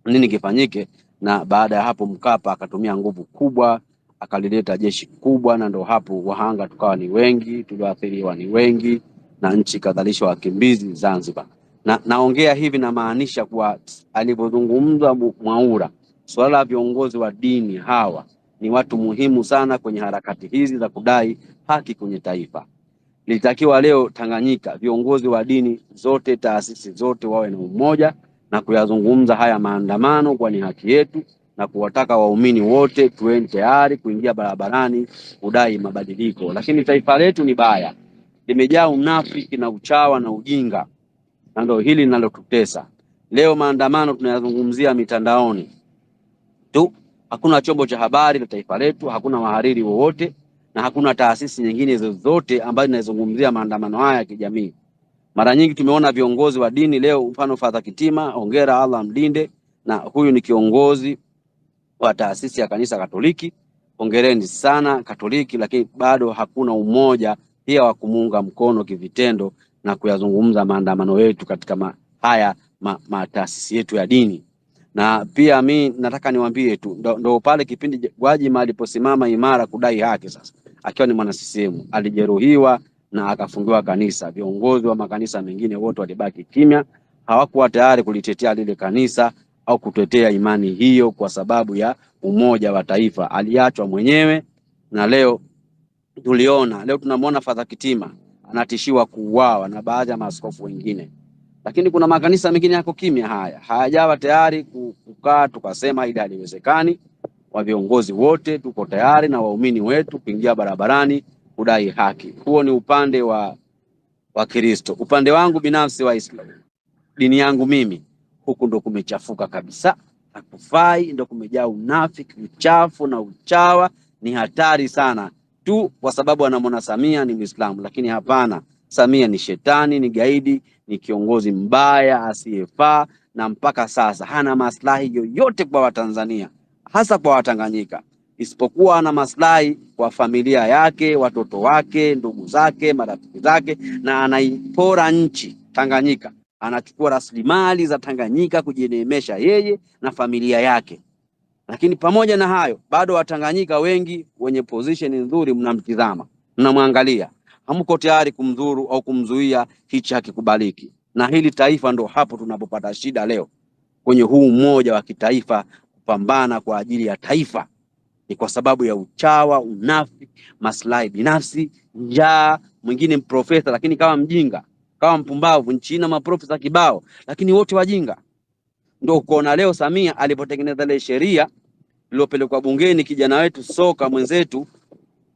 nini kifanyike, na baada ya hapo Mkapa akatumia nguvu kubwa, akalileta jeshi kubwa, na ndo hapo wahanga tukawa ni wengi, tulioathiriwa ni wengi, na nchi kadhalishwa wakimbizi Zanzibar. Na naongea hivi namaanisha kuwa alivyozungumza Mwaura, swala la viongozi wa dini hawa ni watu muhimu sana kwenye harakati hizi za kudai haki kwenye taifa. Litakiwa leo Tanganyika viongozi wa dini zote, taasisi zote wawe na umoja na kuyazungumza haya maandamano, kwa ni haki yetu, na kuwataka waumini wote tuwe tayari kuingia barabarani kudai mabadiliko. Lakini taifa letu ni baya, limejaa unafiki na uchawa na ujinga, na ndio hili linalotutesa leo. Maandamano tunayazungumzia mitandaoni tu, hakuna chombo cha habari la taifa letu, hakuna wahariri wowote, na hakuna taasisi nyingine zozote ambazo zinazungumzia maandamano haya ya kijamii. Mara nyingi tumeona viongozi wa dini leo, mfano Father Kitima, hongera, Allah mlinde, na huyu ni kiongozi wa taasisi ya kanisa Katoliki, hongereni sana Katoliki, lakini bado hakuna umoja pia wa kumuunga mkono kivitendo na kuyazungumza maandamano yetu katika taasisi yetu ya dini. Na pia mi nataka niwaambie tu, ndo pale kipindi Gwajima aliposimama imara kudai haki, sasa akiwa ni mwana CCM alijeruhiwa na akafungiwa kanisa. Viongozi wa makanisa mengine wote walibaki kimya, hawakuwa tayari kulitetea lile kanisa au kutetea imani hiyo kwa sababu ya umoja wa taifa. Aliachwa mwenyewe, na leo tuliona, leo tunamwona Father Kitima anatishiwa kuuawa na baadhi ya maaskofu wengine. Lakini kuna makanisa mengine yako kimya, haya hayajawa tayari kukaa tukasema ile haliwezekani. Wa viongozi wote tuko tayari na waumini wetu kuingia barabarani kudai haki. Huo ni upande wa Kristo. Upande wangu binafsi wa Islam, dini yangu mimi, huku ndo kumechafuka kabisa, hakufai, ndo kumejaa unafiki, uchafu na uchawa. Ni hatari sana tu kwa sababu anamwona Samia ni Muislamu, lakini hapana, Samia ni shetani, ni gaidi, ni kiongozi mbaya asiyefaa, na mpaka sasa hana maslahi yoyote kwa Watanzania, hasa kwa Watanganyika, isipokuwa ana maslahi kwa familia yake, watoto wake, ndugu zake, marafiki zake, na anaipora nchi Tanganyika. Anachukua rasilimali za Tanganyika kujineemesha yeye na familia yake. Lakini pamoja na hayo, bado Watanganyika wengi wenye position nzuri mnamtizama, mnamwangalia, hamko tayari kumdhuru au kumzuia. Hichi hakikubaliki, na hili taifa ndo hapo tunapopata shida leo kwenye huu umoja wa kitaifa, kupambana kwa ajili ya taifa ni kwa sababu ya uchawa, unafiki, maslahi binafsi, njaa. Mwingine mprofesa lakini kama mjinga, kama mpumbavu. Nchi ina maprofesa kibao, lakini wote wajinga. Ndio kuona leo Samia alipotengeneza ile sheria iliyopelekwa bungeni, kijana wetu soka mwenzetu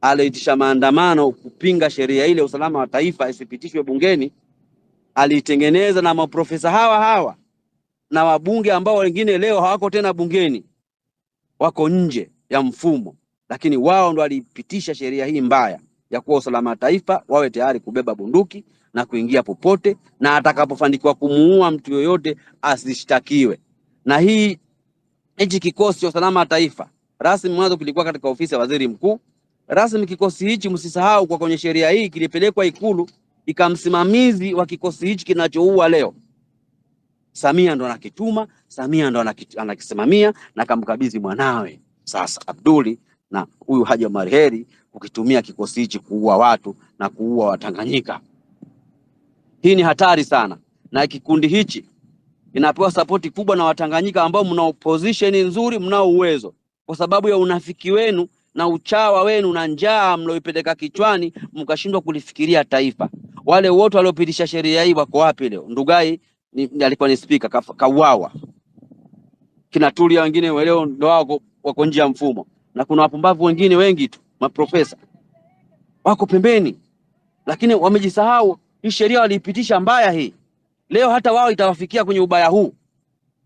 aliitisha maandamano kupinga sheria ile, usalama wa taifa isipitishwe bungeni. Aliitengeneza na maprofesa hawa hawa na wabunge ambao wengine leo hawako tena bungeni, wako nje ya mfumo, lakini wao ndo walipitisha sheria hii mbaya ya kuwa usalama wa taifa wawe tayari kubeba bunduki na kuingia popote, na atakapofanikiwa kumuua mtu yoyote asishtakiwe. Na hii hichi kikosi cha usalama wa taifa rasmi mwanzo kilikuwa katika ofisi ya waziri mkuu. Rasmi kikosi hichi, msisahau, kwa kwenye sheria hii kilipelekwa Ikulu, ikamsimamizi wa kikosi hichi kinachoua leo Samia ndo anakituma, Samia ndo anakisimamia na kamkabidhi mwanawe sasa Abduli na huyu Haji Omar Heri kukitumia kikosi hichi kuua watu na kuua Watanganyika. Hii ni hatari sana, na kikundi hichi inapewa sapoti kubwa na Watanganyika ambao mna position nzuri, mnao uwezo, kwa sababu ya unafiki wenu na uchawa wenu na njaa mlioipeleka kichwani, mkashindwa kulifikiria taifa. Wale wote waliopitisha sheria hii wako wapi leo? Ndugai alikuwa ni spika, kauawa. Kina Tulia wengine leo ndo wako nje ya mfumo, na kuna wapumbavu wengine wengi tu, maprofesa wako pembeni, lakini wamejisahau. Hii sheria waliipitisha mbaya hii, leo hata wao itawafikia kwenye ubaya huu.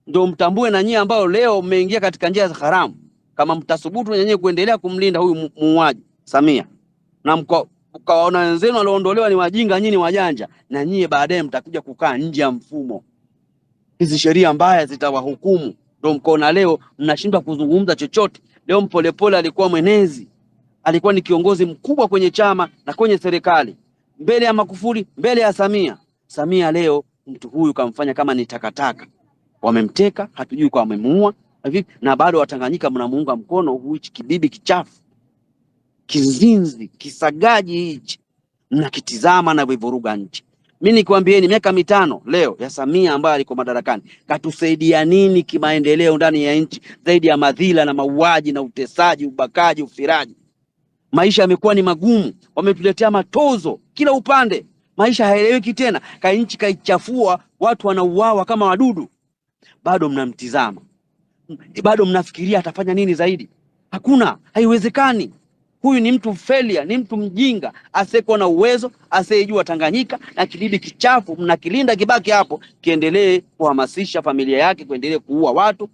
Ndio mtambue na nyie ambao leo mmeingia katika njia za haramu, kama mtasubutu na nyinyi kuendelea kumlinda huyu muuaji Samia, na mkawaona wenzenu walioondolewa ni wajinga, nyinyi ni wajanja, na nyie baadaye mtakuja kukaa nje ya mfumo. Hizi sheria mbaya zitawahukumu. Ndio mkaona leo mnashindwa kuzungumza chochote. Leo Mpolepole alikuwa mwenezi, alikuwa ni kiongozi mkubwa kwenye chama na kwenye serikali, mbele ya Magufuli, mbele ya Samia. Samia leo mtu huyu kamfanya kama ni takataka, wamemteka, hatujui kwa wamemuua vipi, na bado Watanganyika mnamuunga mkono huyu kibibi kichafu, kizinzi, kisagaji hichi, mnakitizama na kuivuruga nchi. Mimi nikwambieni, miaka 5 leo ya Samia ambaye alikuwa madarakani katusaidia nini kimaendeleo ndani ya nchi zaidi ya madhila na mauaji na utesaji, ubakaji, ufiraji? Maisha yamekuwa ni magumu, wametuletea matozo kila upande, maisha hayaeleweki tena, ka nchi kaichafua, watu wanauawa kama wadudu. Bado mnamtizama, bado mnafikiria atafanya nini zaidi? Hakuna, haiwezekani. Huyu ni mtu failure, ni mtu mjinga asiyekuwa na uwezo, asiyejua Tanganyika, na kibibi kichafu mnakilinda kibaki hapo, kiendelee kuhamasisha familia yake kuendelee kuua watu.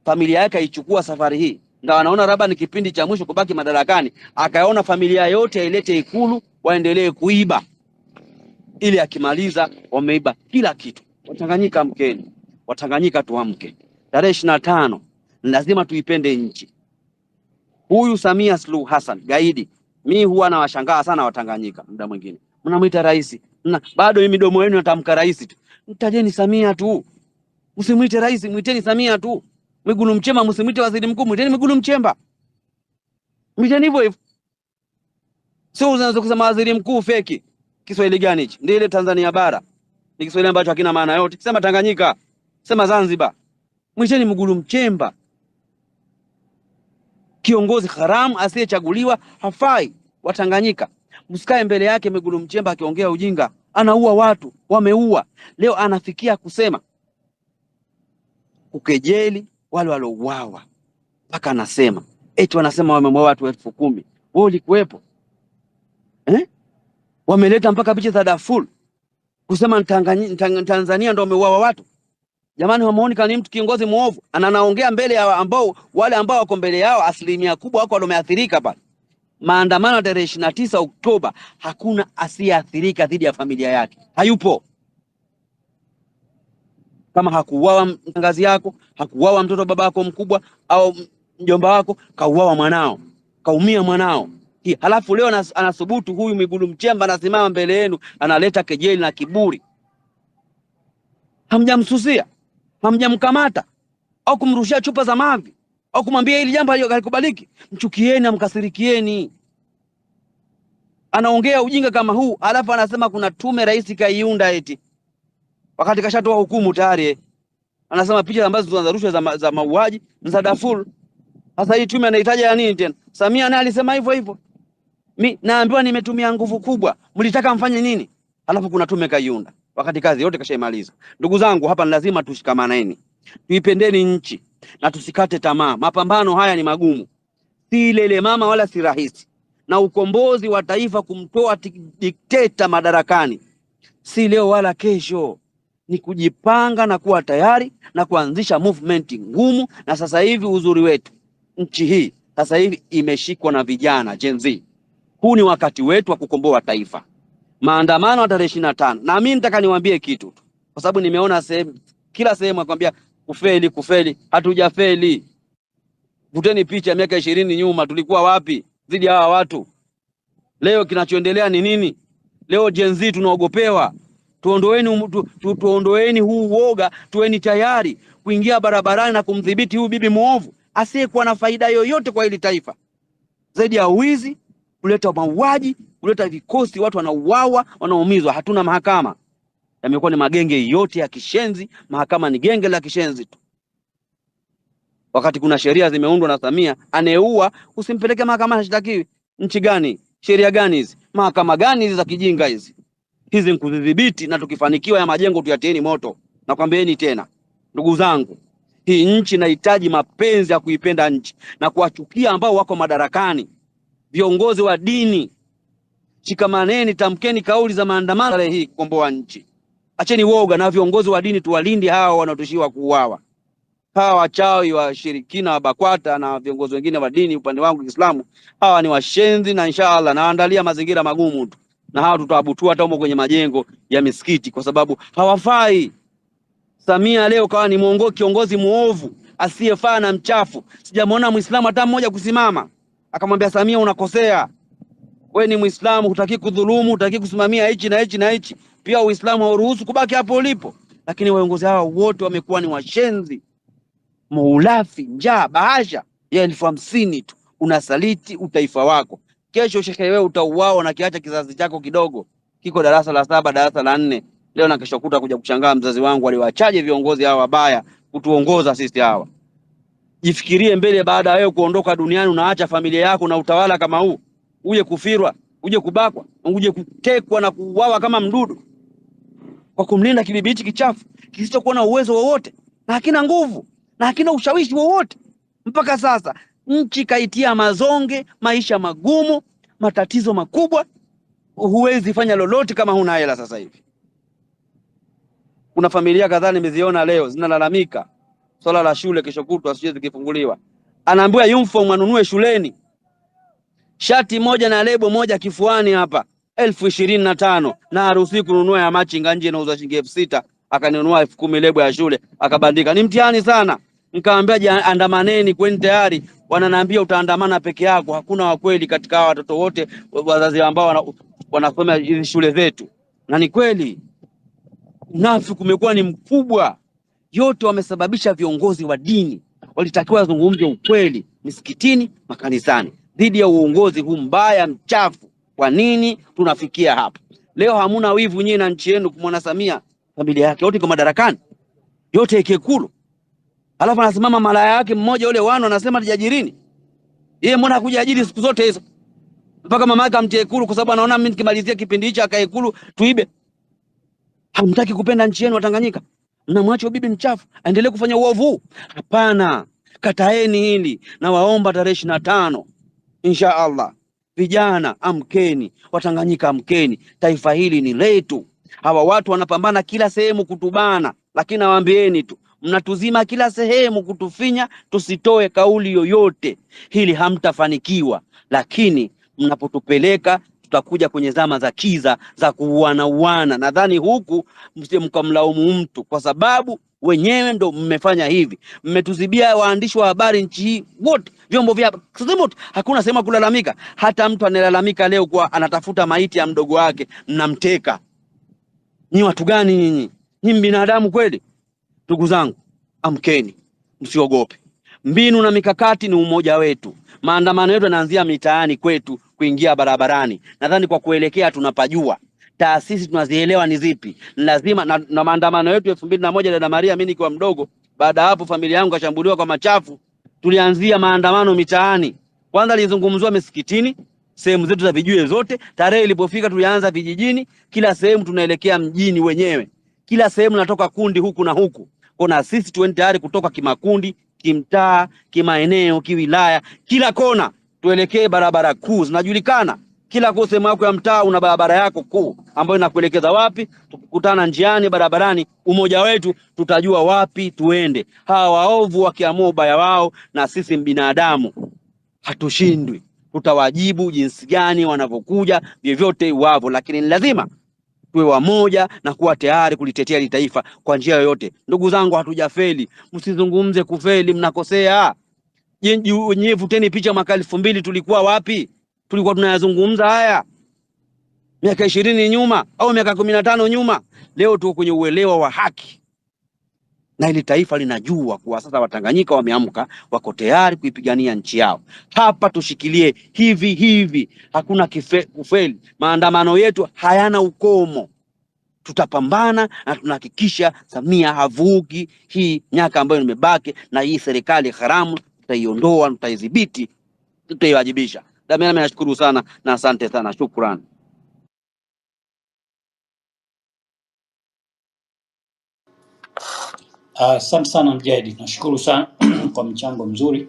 Familia yake aichukua safari hii, ndio anaona labda ni kipindi cha mwisho kubaki madarakani, akaona familia yote ailete Ikulu waendelee kuiba, ili akimaliza wameiba kila kitu. Watanganyika mkeni, Watanganyika tuamke. Tarehe 25 lazima tuipende nchi. Huyu Samia Suluhu Hassan gaidi, mi huwa nawashangaa sana Watanganyika, muda mwingine mnamuita rais, bado hii midomo yenu natamka rais tu. Mtajeni Samia tu, msimuite rais, mwiteni Samia tu. Mwigulu Nchemba msimuite waziri mkuu, mwiteni Mwigulu Nchemba, mwiteni hivyo hivyo. Sio unaanza kusema waziri mkuu feki. Kiswahili gani hichi? Ndio ile Tanzania bara, ni Kiswahili ambacho hakina maana yote. Sema Tanganyika, sema Zanzibar, mwiteni Mwigulu Nchemba. Kiongozi haramu asiyechaguliwa hafai. Watanganyika msikae mbele yake Mwigulu Nchemba akiongea ujinga, anaua watu, wameua. Leo anafikia kusema kukejeli wale walouawa, mpaka anasema eti wanasema wameua watu 10,000. Wewe ulikuwepo eh? Wameleta mpaka picha za Darfur kusema Tanzania ndio wameuawa watu. Jamani, hamuoni kama ni mtu kiongozi muovu? Anaongea mbele ya ambao wale ambao wako mbele yao, asilimia kubwa wako wameathirika pale. Maandamano tarehe 29 Oktoba, hakuna asiyeathirika dhidi ya familia yake, hayupo. Kama hakuuawa mtangazi yako, hakuuawa mtoto wa baba yako mkubwa au mjomba wako, kauawa mwanao, kaumia mwanao. Halafu leo anathubutu huyu Mwigulu Mchemba anasimama mbele yenu analeta kejeli na kiburi. Hamjamsusia, hamjamkamata au kumrushia chupa za mavi au kumwambia hili jambo halikubaliki. Mchukieni, amkasirikieni. Anaongea ujinga kama huu, alafu anasema kuna tume rais kaiunda eti, wakati kashatoa hukumu tayari. Anasema picha ambazo zinazarushwa za mauaji ni za Darfur. Sasa hii tume anahitaji ya nini tena? Samia naye alisema hivyo hivyo. Mi naambiwa nimetumia nguvu kubwa, mlitaka mfanye nini? Alafu kuna tume kaiunda, wakati kazi yote kashaimaliza. Ndugu zangu, hapa ni lazima tushikamaneni, tuipendeni nchi na tusikate tamaa. Mapambano haya ni magumu, si lele mama wala si rahisi, na ukombozi wa taifa kumtoa dikteta madarakani si leo wala kesho, ni kujipanga na kuwa tayari na kuanzisha movement ngumu. Na sasa hivi uzuri wetu, nchi hii sasa hivi imeshikwa na vijana Gen Z. Huu ni wakati wetu wa kukomboa taifa. Maandamano ya tarehe 25. Na mimi nataka niwaambie kitu tu, kwa sababu nimeona sehemu, kila sehemu akwambia kufeli kufeli. Hatujafeli. Vuteni picha miaka 20 nyuma, tulikuwa wapi dhidi ya hawa watu? Leo kinachoendelea ni nini? Leo Gen Z tunaogopewa. Tuondoeni tuondoeni huu uoga, tuweni tayari kuingia barabarani na kumdhibiti huyu bibi muovu asiyekuwa na faida yoyote kwa hili taifa zaidi ya wizi, kuleta mauaji, kuleta vikosi, watu wanauawa, wanaumizwa. Hatuna mahakama, yamekuwa ni magenge yote ya kishenzi. Mahakama ni genge la kishenzi tu, wakati kuna sheria zimeundwa na Samia, anayeua usimpeleke mahakamani, hashtakiwi. Nchi gani? Sheria gani hizi? Mahakama gani hizi za kijinga hizi? Hizi ni kudhibiti, na tukifanikiwa ya majengo tuyatieni moto. Nakwambieni tena ndugu zangu, hii nchi inahitaji mapenzi ya kuipenda nchi na kuwachukia ambao wako madarakani. Viongozi wa dini, shikamaneni, tamkeni kauli za maandamano tarehe hii kukomboa nchi. Acheni woga, na viongozi wa dini tuwalinde hawa wanaotishiwa kuuawa. Hawa wachawi washirikina wa BAKWATA na viongozi wengine wa dini upande wangu Kiislamu, hawa ni washenzi, na inshallah naandalia mazingira magumu tu, na hawa tutawabutua hata humo kwenye majengo ya misikiti, kwa sababu hawafai. Samia leo kawa ni mwongo, kiongozi muovu asiyefaa na mchafu. Sijamwona Muislamu hata mmoja kusimama akamwambia Samia unakosea, we ni Muislamu, hutaki kudhulumu, hutaki kusimamia hichi na hichi na hichi. Pia Uislamu hauruhusu kubaki hapo ulipo. Lakini waongozi hawa wote wamekuwa ni washenzi, muulafi, njaa, bahasha ya 50,000 tu unasaliti utaifa wako. Kesho shekhe, wewe utauawa na kiacha kizazi chako kidogo kiko darasa la 7, darasa la 4 leo na kesho kuta kuja kushangaa mzazi wangu aliwachaje viongozi hawa wabaya kutuongoza sisi hawa. Jifikirie mbele, baada ya wewe kuondoka duniani unaacha familia yako na utawala kama huu, uje kufirwa, uje kubakwa, uje kutekwa na kuuawa kama mdudu kwa kumlinda kibibi hichi kichafu kisichokuwa na uwezo wowote na hakina nguvu na hakina ushawishi wowote. Mpaka sasa nchi kaitia mazonge, maisha magumu, matatizo makubwa. Huwezi fanya lolote kama huna hela sasa hivi. Kuna familia kadhaa nimeziona leo zinalalamika swala la shule, kesho kutwa sijui zikifunguliwa, anaambiwa uniform anunue shuleni, shati moja na lebo moja kifuani hapa 25,000, na haruhusiwi kununua ya machinga nje inauzwa shilingi 6,000, akanunua 10,000 lebo ya shule akabandika. Ni mtihani sana. Nikaambia andamaneni, kweni tayari. Wananiambia utaandamana peke yako, hakuna wa kweli katika hawa watoto wote wazazi ambao wanasoma hizi shule zetu. Na ni kweli unafiki umekuwa ni mkubwa. Yote wamesababisha viongozi wa dini, walitakiwa wazungumze ukweli misikitini, makanisani, dhidi ya uongozi huu mbaya mchafu. Kwa nini tunafikia hapa leo? Hamuna wivu nyinyi na nchi yenu kumwona Samia familia yake yote iko madarakani, yote Ikulu, alafu anasimama malaya yake mmoja yule wano anasema tujiajirini. Yeye mbona hakujiajiri siku zote hizo mpaka mama yake amtie Ikulu? Kwa sababu anaona mimi nikimalizia kipindi hicho akae Ikulu tuibe. Hamtaki kupenda nchi yenu Watanganyika, mnamwacha bibi mchafu aendelee kufanya uovu? Hapana, kataeni hili na waomba tarehe 25 insha Allah. Vijana amkeni, Watanganyika amkeni, taifa hili ni letu. Hawa watu wanapambana kila sehemu kutubana, lakini nawaambieni tu, mnatuzima kila sehemu kutufinya tusitoe kauli yoyote. Hili hamtafanikiwa, lakini mnapotupeleka tutakuja kwenye zama za kiza za kuuana uana. Nadhani huku msije mkamlaumu mtu, kwa sababu Wenyewe ndo mmefanya hivi, mmetuzibia waandishi wa habari nchi hii wote, vyombo vya wote, hakuna sehemu ya kulalamika. Hata mtu anelalamika leo kwa anatafuta maiti ya mdogo wake, mnamteka. Nyi watu gani nyinyi? Nyinyi binadamu kweli? Ndugu zangu, amkeni, msiogope. Mbinu na mikakati ni umoja wetu. Maandamano yetu yanaanzia mitaani kwetu kuingia barabarani. Nadhani kwa kuelekea tunapajua. Taasisi tunazielewa ni zipi. Lazima na maandamano yetu 2001 dada Maria, mimi nikiwa mdogo, baada ya hapo familia yangu kashambuliwa kwa machafu. Tulianzia maandamano mitaani. Kwanza lizungumzwa misikitini, sehemu zetu za vijue zote. Tarehe ilipofika tulianza vijijini, kila sehemu tunaelekea mjini wenyewe. Kila sehemu natoka kundi huku na huku. Kwa sisi tuwe tayari kutoka kimakundi, kimtaa, kimaeneo, kiwilaya, kila kona tuelekee barabara kuu zinajulikana. Kila kuu sehemu yako ya mtaa una barabara yako kuu ambayo inakuelekeza wapi. Tukikutana njiani barabarani, umoja wetu tutajua wapi tuende. Hawa waovu wakiamua ubaya wao, na sisi binadamu hatushindwi, tutawajibu jinsi gani wanavyokuja, vyovyote iwavyo, lakini ni lazima tuwe wamoja na kuwa tayari kulitetea hili taifa kwa njia yoyote. Ndugu zangu, hatujafeli. Msizungumze kufeli, mnakosea. Nyie vuteni picha mwaka 2000 tulikuwa wapi? Tulikuwa tunayazungumza haya miaka 20 nyuma au miaka 15 nyuma. Leo tuko kwenye uelewa wa haki, na hili taifa linajua kuwa sasa Watanganyika wameamka, wako tayari kuipigania nchi yao. Hapa tushikilie hivi hivi, hakuna kufeli. Maandamano yetu hayana ukomo, tutapambana na tunahakikisha Samia havuki hii miaka ambayo nimebaki, na hii serikali haramu tutaiondoa, tutaidhibiti, tutaiwajibisha. Damian, mimi nashukuru sana na asante sana, shukrani. Asante sana Mjahidi, nashukuru sana kwa mchango mzuri.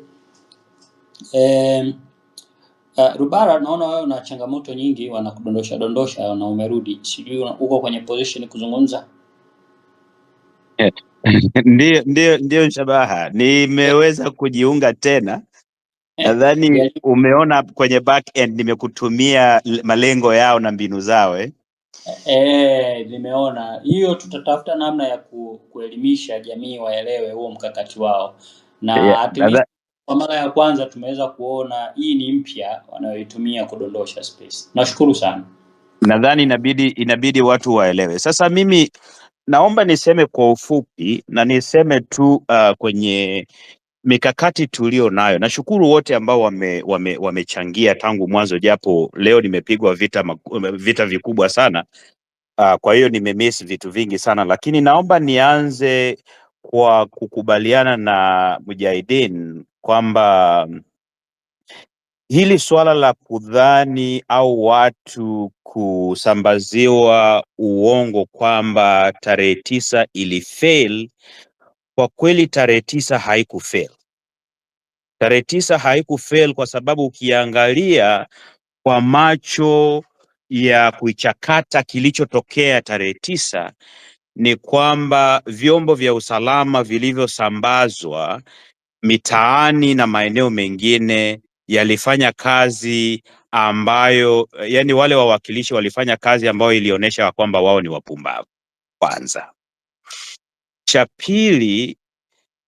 Rubara, naona wewe una changamoto nyingi, wanakudondosha dondosha na umerudi, sijui uko kwenye position kuzungumza. Ndio, Shabaha, nimeweza kujiunga tena. Nadhani umeona kwenye back end nimekutumia malengo yao na mbinu zao. Nimeona hiyo. Tutatafuta namna ya kuelimisha jamii waelewe huo mkakati wao, na at least kwa mara ya kwanza tumeweza kuona hii ni mpya wanayoitumia kudondosha space. Nashukuru sana. Nadhani inabidi watu waelewe. Sasa mimi naomba niseme kwa ufupi na niseme tu kwenye mikakati tulio nayo. Nashukuru wote ambao wamechangia tangu mwanzo, japo leo nimepigwa vita vikubwa sana. Kwa hiyo nimemiss vitu vingi sana, lakini naomba nianze kwa kukubaliana na Mujahideen kwamba hili suala la kudhani au watu kusambaziwa uongo kwamba tarehe 9 ilifail, kwa kweli tarehe 9 haikufail. Tarehe 9 haikufail kwa sababu ukiangalia kwa macho ya kuichakata kilichotokea tarehe 9 ni kwamba vyombo vya usalama vilivyosambazwa mitaani na maeneo mengine yalifanya kazi ambayo, yani wale wawakilishi walifanya kazi ambayo ilionyesha kwamba wao ni wapumbavu kwanza. Cha pili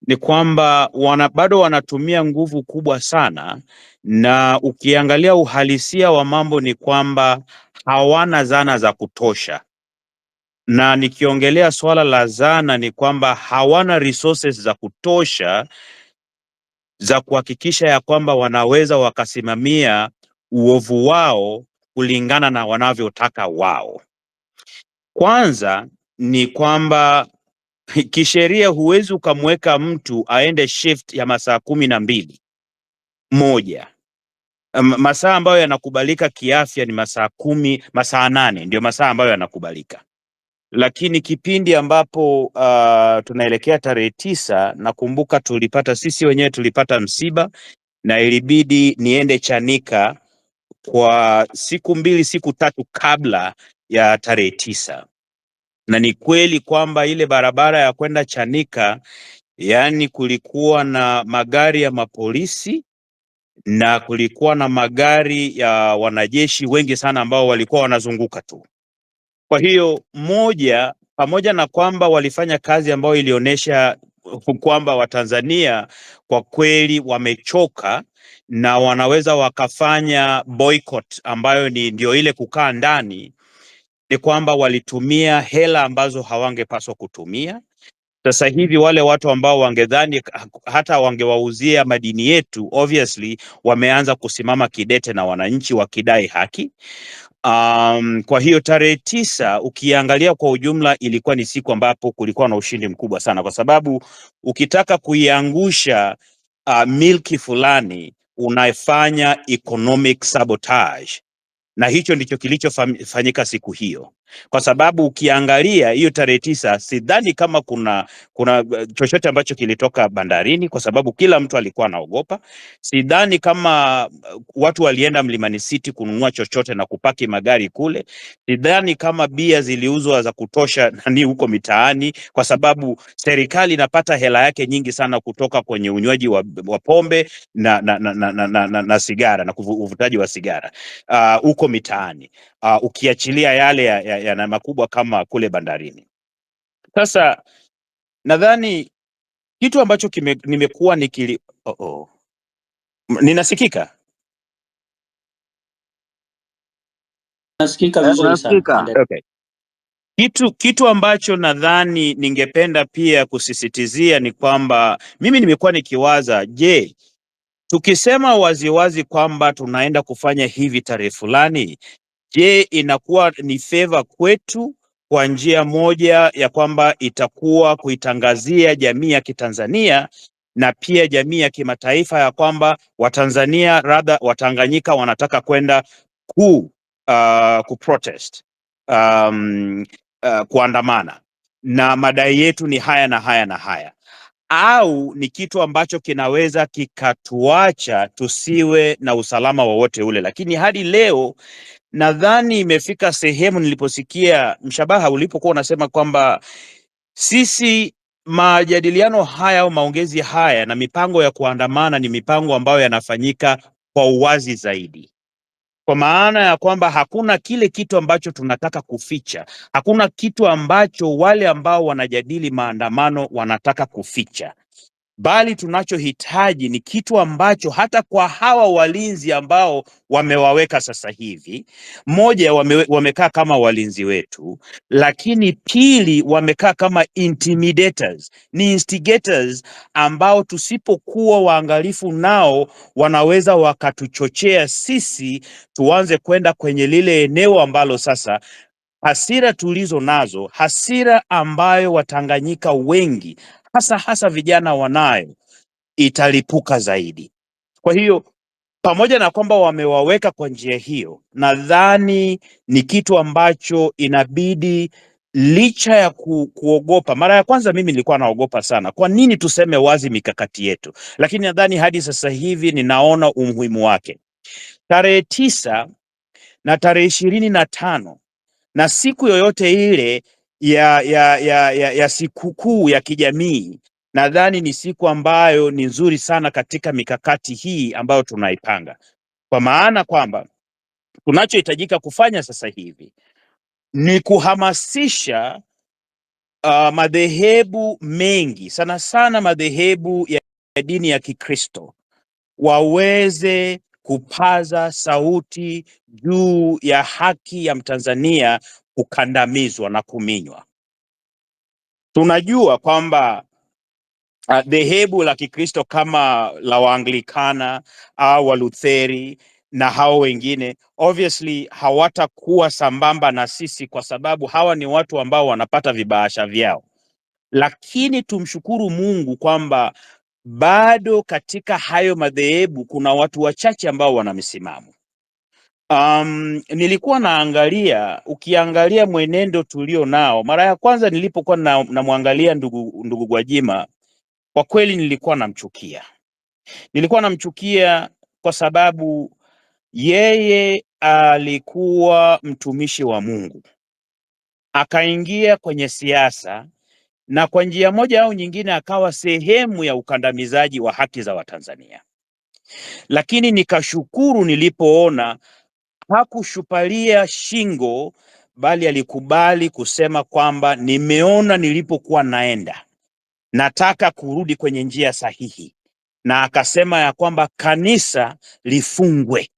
ni kwamba bado wanatumia nguvu kubwa sana, na ukiangalia uhalisia wa mambo ni kwamba hawana zana za kutosha. Na nikiongelea swala la zana ni kwamba hawana resources za kutosha za kuhakikisha ya kwamba wanaweza wakasimamia uovu wao kulingana na wanavyotaka wao. Kwanza ni kwamba kisheria huwezi ukamweka mtu aende shift ya masaa 12 moja. Masaa ambayo yanakubalika kiafya ni masaa 10, masaa 8 ndio masaa ambayo yanakubalika. Lakini kipindi ambapo tunaelekea tarehe 9, nakumbuka tulipata sisi wenyewe tulipata msiba na ilibidi niende Chanika kwa siku 2 siku 3 kabla ya tarehe 9. Na ni kweli kwamba ile barabara ya kwenda Chanika, yani kulikuwa na magari ya mapolisi na kulikuwa na magari ya wanajeshi wengi sana ambao walikuwa wanazunguka tu. Kwa hiyo moja, pamoja na kwamba walifanya kazi ambayo ilionyesha kwamba Watanzania kwa kweli wamechoka na wanaweza wakafanya boycott ambayo ni ndio ile kukaa ndani, ni kwamba walitumia hela ambazo hawangepaswa kutumia. Sasa hivi wale watu ambao wangedhani hata wangewauzia madini yetu, obviously wameanza kusimama kidete na wananchi wakidai haki. Kwa hiyo tarehe 9 ukiangalia kwa ujumla ilikuwa ni siku ambapo kulikuwa na ushindi mkubwa sana, kwa sababu ukitaka kuiangusha milki fulani unaifanya economic sabotage, na hicho ndicho kilichofanyika siku hiyo, kwa sababu ukiangalia hiyo tarehe 9 sidhani kama kuna chochote ambacho kilitoka bandarini, kwa sababu kila mtu alikuwa anaogopa. Sidhani kama watu walienda Mlimani City kununua chochote na kupaki magari kule. Sidhani kama bia ziliuzwa za kutosha nani huko mitaani, kwa sababu serikali inapata hela yake nyingi sana kutoka kwenye unywaji wa pombe na sigara na uvutaji wa sigara huko mitaani, ukiachilia yale ya makubwa kama kule bandarini. Sasa nadhani kitu ambacho nimekuwa nikili oh, oh. Ninasikika? Nasikika vizuri sana. Unasikika? Endelea. Okay. Kitu ambacho nadhani ningependa pia kusisitizia ni kwamba mimi nimekuwa nikiwaza, je, tukisema waziwazi kwamba tunaenda kufanya hivi tarehe fulani, je, inakuwa ni favor kwetu kwa njia moja ya kwamba itakuwa kuitangazia jamii ya Kitanzania na pia jamii ya kimataifa ya kwamba Watanzania radha Watanganyika wanataka kwenda ku protest kuandamana na madai yetu ni haya na haya na haya, au ni kitu ambacho kinaweza kikatuacha tusiwe na usalama wowote ule. Lakini hadi leo nadhani imefika sehemu niliposikia Mshabaha ulipokuwa unasema kwamba sisi majadiliano haya au maongezi haya na mipango ya kuandamana ni mipango ambayo yanafanyika kwa uwazi zaidi, kwa maana ya kwamba hakuna kile kitu ambacho tunataka kuficha, hakuna kitu ambacho wale ambao wanajadili maandamano wanataka kuficha, bali tunachohitaji ni kitu ambacho hata kwa hawa walinzi ambao wamewaweka sasa hivi, moja, wamekaa kama walinzi wetu, lakini pili, wamekaa kama intimidators, ni instigators ambao tusipokuwa waangalifu nao wanaweza wakatuchochea sisi tuanze kwenda kwenye lile eneo ambalo sasa hasira tulizo nazo, hasira ambayo Watanganyika wengi hasa hasa vijana wanayo, italipuka zaidi. Kwa hiyo pamoja na kwamba wamewaweka kwa njia hiyo, nadhani ni kitu ambacho inabidi licha ya kuogopa. Mara ya kwanza mimi nilikuwa naogopa sana, kwa nini tuseme wazi mikakati yetu? Lakini nadhani hadi sasa hivi ninaona umuhimu wake. Tarehe 9 na tarehe 25 na siku yoyote ile ya sikukuu ya kijamii, nadhani ni siku ambayo ni nzuri sana katika mikakati hii ambayo tunaipanga, kwa maana kwamba tunachohitajika kufanya sasa hivi ni kuhamasisha madhehebu mengi, sana sana madhehebu ya dini ya Kikristo waweze kupaza sauti juu ya haki ya Mtanzania kukandamizwa na kuminywa. Tunajua kwamba dhehebu la Kikristo kama la Waanglikana au Walutheri na hao wengine obviously hawatakuwa sambamba na sisi, kwa sababu hawa ni watu ambao wanapata vibahasha vyao, lakini tumshukuru Mungu kwamba bado katika hayo madhehebu kuna watu wachache ambao wana misimamo. Nilikuwa naangalia, ukiangalia mwenendo tulio nao, mara ya kwanza nilipokuwa namwangalia ndugu Gwajima, kwa kweli nilikuwa namchukia. Nilikuwa namchukia kwa sababu yeye alikuwa mtumishi wa Mungu, akaingia kwenye siasa na kwa njia moja au nyingine akawa sehemu ya ukandamizaji wa haki za Watanzania. Lakini nikashukuru nilipoona hakushupalia shingo, bali bali alikubali kusema kwamba nimeona nilipokuwa naenda, nataka kurudi kwenye njia sahihi, na akasema ya kwamba kanisa lifungwe.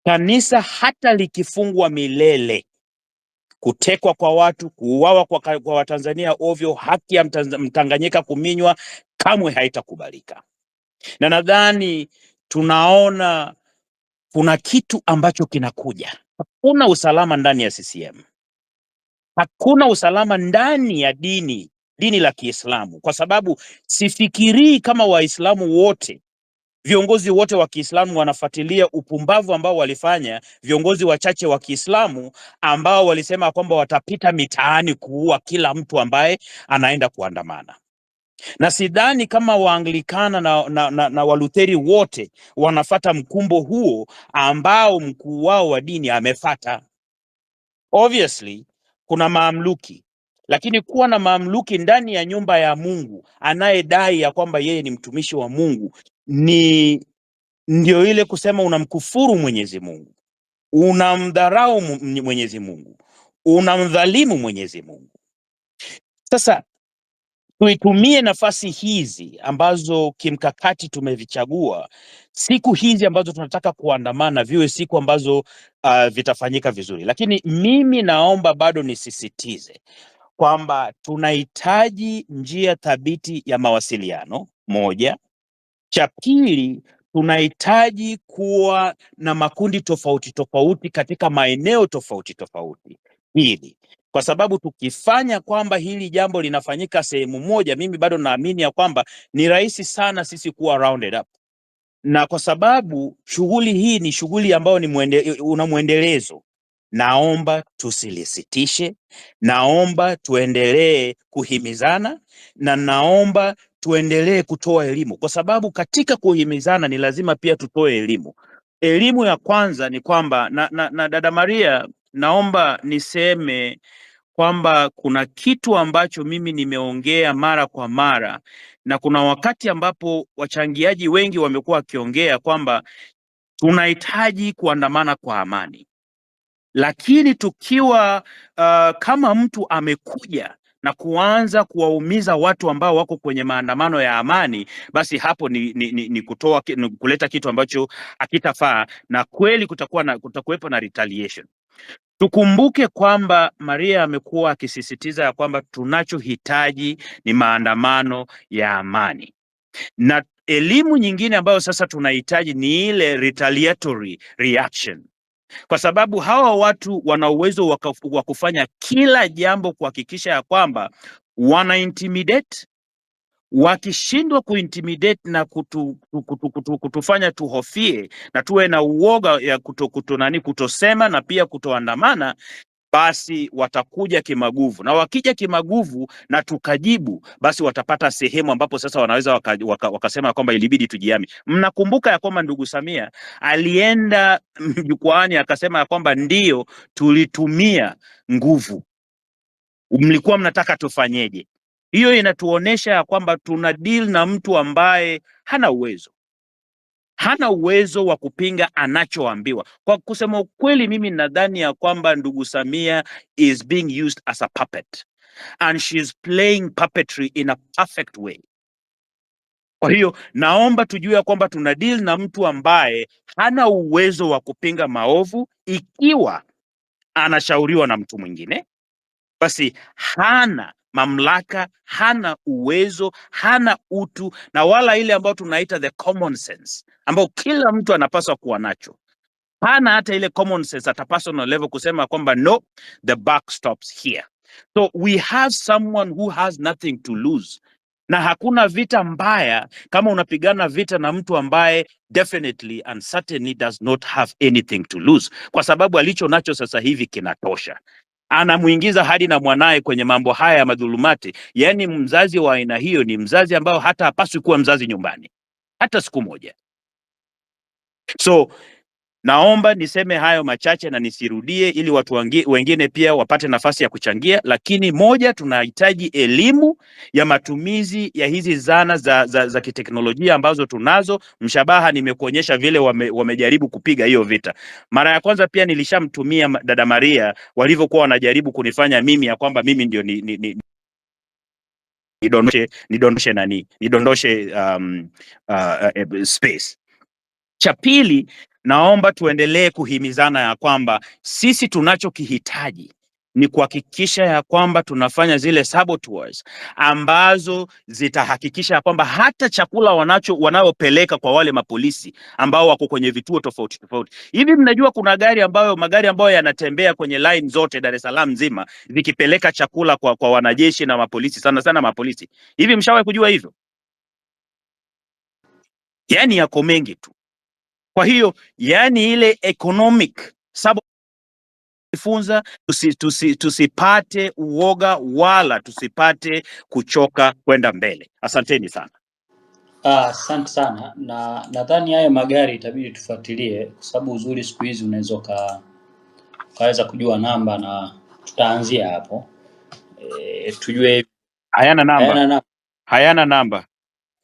Kanisa hata likifungwa milele, kutekwa kwa watu, kuuawa kwa Watanzania ovyo, haki ya Mtanganyika kuminywa kamwe haitakubalika. Na nadhani tunaona kuna kitu ambacho kinakuja. Hakuna usalama ndani ya CCM, hakuna usalama ndani ya dini la Kiislamu, kwa sababu sifikirii kama Waislamu wote, viongozi wote wa Kiislamu wanafuatilia upumbavu ambao walifanya viongozi wachache wa Kiislamu ambao walisema kwamba watapita mitaani kuua kila mtu ambaye anaenda kuandamana. Na sidhani kama Waanglikana na Walutheri wote wanafata mkumbo huo ambao mkuu wao wa dini amefata. Obviously kuna maamluki, lakini kuwa na maamluki ndani ya nyumba ya Mungu anayedai ya kwamba yeye ni mtumishi wa Mungu ni ndio ile kusema unamkufuru Mwenyezi Mungu, unamdharau Mwenyezi Mungu, unamdhalimu Mwenyezi Mungu. Sasa tuitumie nafasi hizi ambazo kimkakati tumevichagua, siku hizi ambazo tunataka kuandamana viwe siku ambazo vitafanyika vizuri. Lakini mimi naomba bado nisisitize kwamba tunahitaji njia thabiti ya mawasiliano, moja. Cha pili, tunahitaji kuwa na makundi tofauti tofauti katika maeneo tofauti tofauti. Pili, kwa sababu tukifanya kwamba hili jambo linafanyika sehemu moja, mimi bado naamini ya kwamba ni rahisi sana sisi kuwa rounded up, na kwa sababu shughuli hii ni shughuli ambayo ni una mwendelezo, naomba tusilisitishe, naomba tuendelee kuhimizana na naomba tuendelee kutoa elimu, kwa sababu katika kuhimizana ni lazima pia tutoe elimu. Elimu ya kwanza ni kwamba na dada Maria, naomba niseme kwamba kuna kitu ambacho mimi nimeongea mara kwa mara na kuna wakati ambapo wachangiaji wengi wamekuwa wakiongea kwamba tunahitaji kuandamana kwa amani, lakini tukiwa kama mtu amekuja na kuanza kuwaumiza watu ambao wako kwenye maandamano ya amani, basi hapo ni kuleta kitu ambacho hakitafaa, na kweli kutakuwepo na retaliation. Tukumbuke kwamba Maria amekuwa akisisitiza ya kwamba tunachohitaji ni maandamano ya amani, na elimu nyingine ambayo sasa tunahitaji ni ile retaliatory reaction, kwa sababu hawa watu wana uwezo wa kufanya kila jambo kuhakikisha ya kwamba wana intimidate. Wakishindwa kuintimidate na kutufanya tuhofie na tuwe na uoga ya kuto, kuto nani kutosema na pia kutoandamana, basi watakuja kimaguvu, na wakija kimaguvu na tukajibu, basi watapata sehemu ambapo sasa wanaweza wakasema kwamba ilibidi tujihami. Mnakumbuka ya kwamba ndugu Samia alienda jukwaani akasema ya kwamba ndio tulitumia nguvu, mlikuwa mnataka tufanyeje? Hiyo inatuonesha ya kwamba tuna deal na mtu ambaye hana uwezo, hana uwezo wa kupinga anachoambiwa. Kwa kusema ukweli, mimi nadhani ya kwamba ndugu Samia is being used as a puppet and she is playing puppetry in a perfect way. Kwa hiyo naomba tujue ya kwamba tuna deal na mtu ambaye hana uwezo wa kupinga maovu. Ikiwa anashauriwa na mtu mwingine, basi hana mamlaka, hana uwezo, hana utu na wala ile ambayo tunaita the common sense ambayo kila mtu anapaswa kuwa nacho. Hana hata ile common sense at a personal level kusema kwamba no, the buck stops here. So we have someone who has nothing to lose, na hakuna vita mbaya kama unapigana vita na mtu ambaye definitely and certainly does not have anything to lose, kwa sababu alicho nacho sasa hivi kinatosha. Anamuingiza hadi na mwanaye kwenye mambo haya ya madhulumati. Yaani mzazi wa aina hiyo ni mzazi ambao hata hapaswi kuwa mzazi nyumbani hata siku moja. So Naomba niseme hayo machache na nisirudie, ili watu wengine pia wapate nafasi ya kuchangia. Lakini moja, tunahitaji elimu ya matumizi ya hizi zana za kiteknolojia ambazo tunazo. Mshabaha nimekuonyesha vile wamejaribu kupiga hiyo vita. Mara ya kwanza pia nilishamtumia dada Maria walivyokuwa wanajaribu kunifanya mimi ya kwamba mimi ndio ni, ni, nidondoshe nidondoshe nani nidondoshe space. Cha pili, naomba tuendelee kuhimizana ya kwamba sisi tunachokihitaji ni kuhakikisha ya kwamba tunafanya zile saboteurs ambazo zitahakikisha ya kwamba hata chakula wanayopeleka kwa wale mapolisi ambao wako kwenye vituo tofauti tofauti. Hivi mnajua kuna gari ambayo magari ambayo yanatembea kwenye line zote Dar es Salaam nzima zikipeleka chakula kwa wanajeshi na mapolisi, sana sana mapolisi. Hivi mshawahi kujua hivyo? Yani yako mengi tu. Kwa hiyo yani ile economic funza tusipate uoga wala tusipate kuchoka kwenda mbele. Asanteni sana. Asante sana, na nadhani haya magari itabidi tufuatilie kwa sababu uzuri siku hizi unaweza ukaweza kujua namba na tutaanzia hapo tujue Hayana namba, hayana namba. Hayana namba,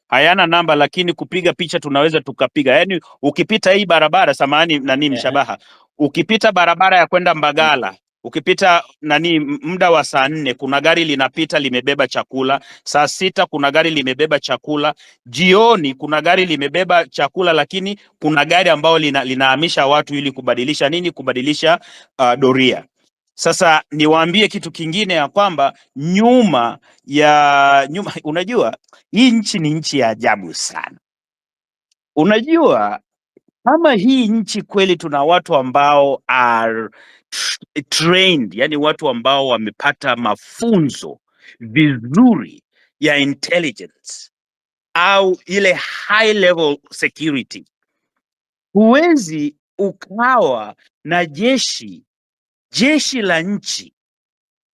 hayana namba, lakini kupiga picha tunaweza tukapiga. Yani ukipita hii barabara, samahani nani Mshabaha, ukipita barabara ya kwenda Mbagala, ukipita nani muda wa saa 4 kuna gari linapita limebeba chakula, saa 6 kuna gari limebeba chakula, jioni kuna gari limebeba chakula, lakini kuna gari ambayo linahamisha watu ili kubadilisha nini, kubadilisha doria. Sasa niwaambie kitu kingine ya kwamba nyuma ya nyuma, unajua hii nchi ni nchi ya ajabu sana. Unajua kama hii nchi kweli tuna watu ambao are trained, yani watu ambao wamepata mafunzo vizuri ya intelligence au ile high level security, huwezi ukawa na jeshi la nchi,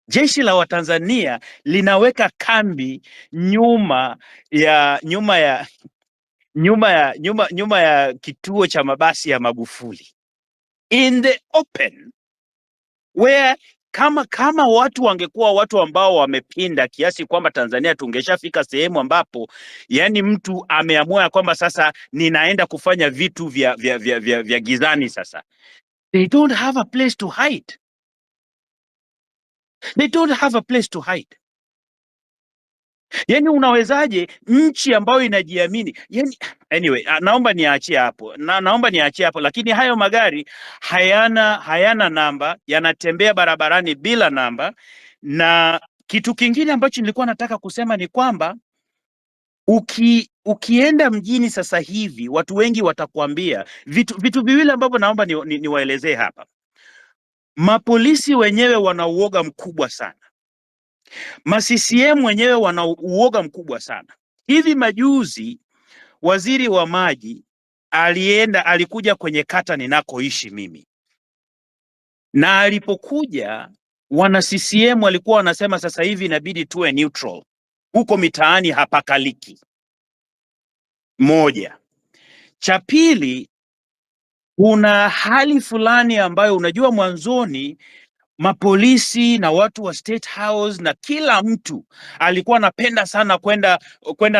jeshi la Watanzania linaweka kambi nyuma ya kituo cha mabasi ya Magufuli in the open where kama watu wangekuwa watu ambao wamepinda kiasi kwamba Tanzania tungeshafika sehemu ambapo yani mtu ameamua ya kwamba sasa ninaenda kufanya vitu vya gizani sasa. They don't have a place to hide. They don't have a place to hide. Yani unawezaje nchi ambayo inajiamini? Yani, anyway, naomba niachie hapo. Naomba niachie hapo, lakini hayo magari hayana namba, yanatembea barabarani bila namba. Na kitu kingine ambacho nilikuwa nataka kusema ni kwamba ukienda mjini sasa hivi watu wengi watakuambia vitu viwili ambavyo naomba niwaelezee hapa. Mapolisi wenyewe wana uoga mkubwa sana. Ma CCM wenyewe wana uoga mkubwa sana. Hivi majuzi waziri wa maji alikuja kwenye kata ninakoishi mimi, na alipokuja wana CCM walikuwa wanasema sasa hivi inabidi tuwe neutral, huko mitaani hapakaliki. Moja. Cha pili, kuna hali fulani ambayo unajua mwanzoni mapolisi na watu wa State House na kila mtu alikuwa anapenda sana kwenda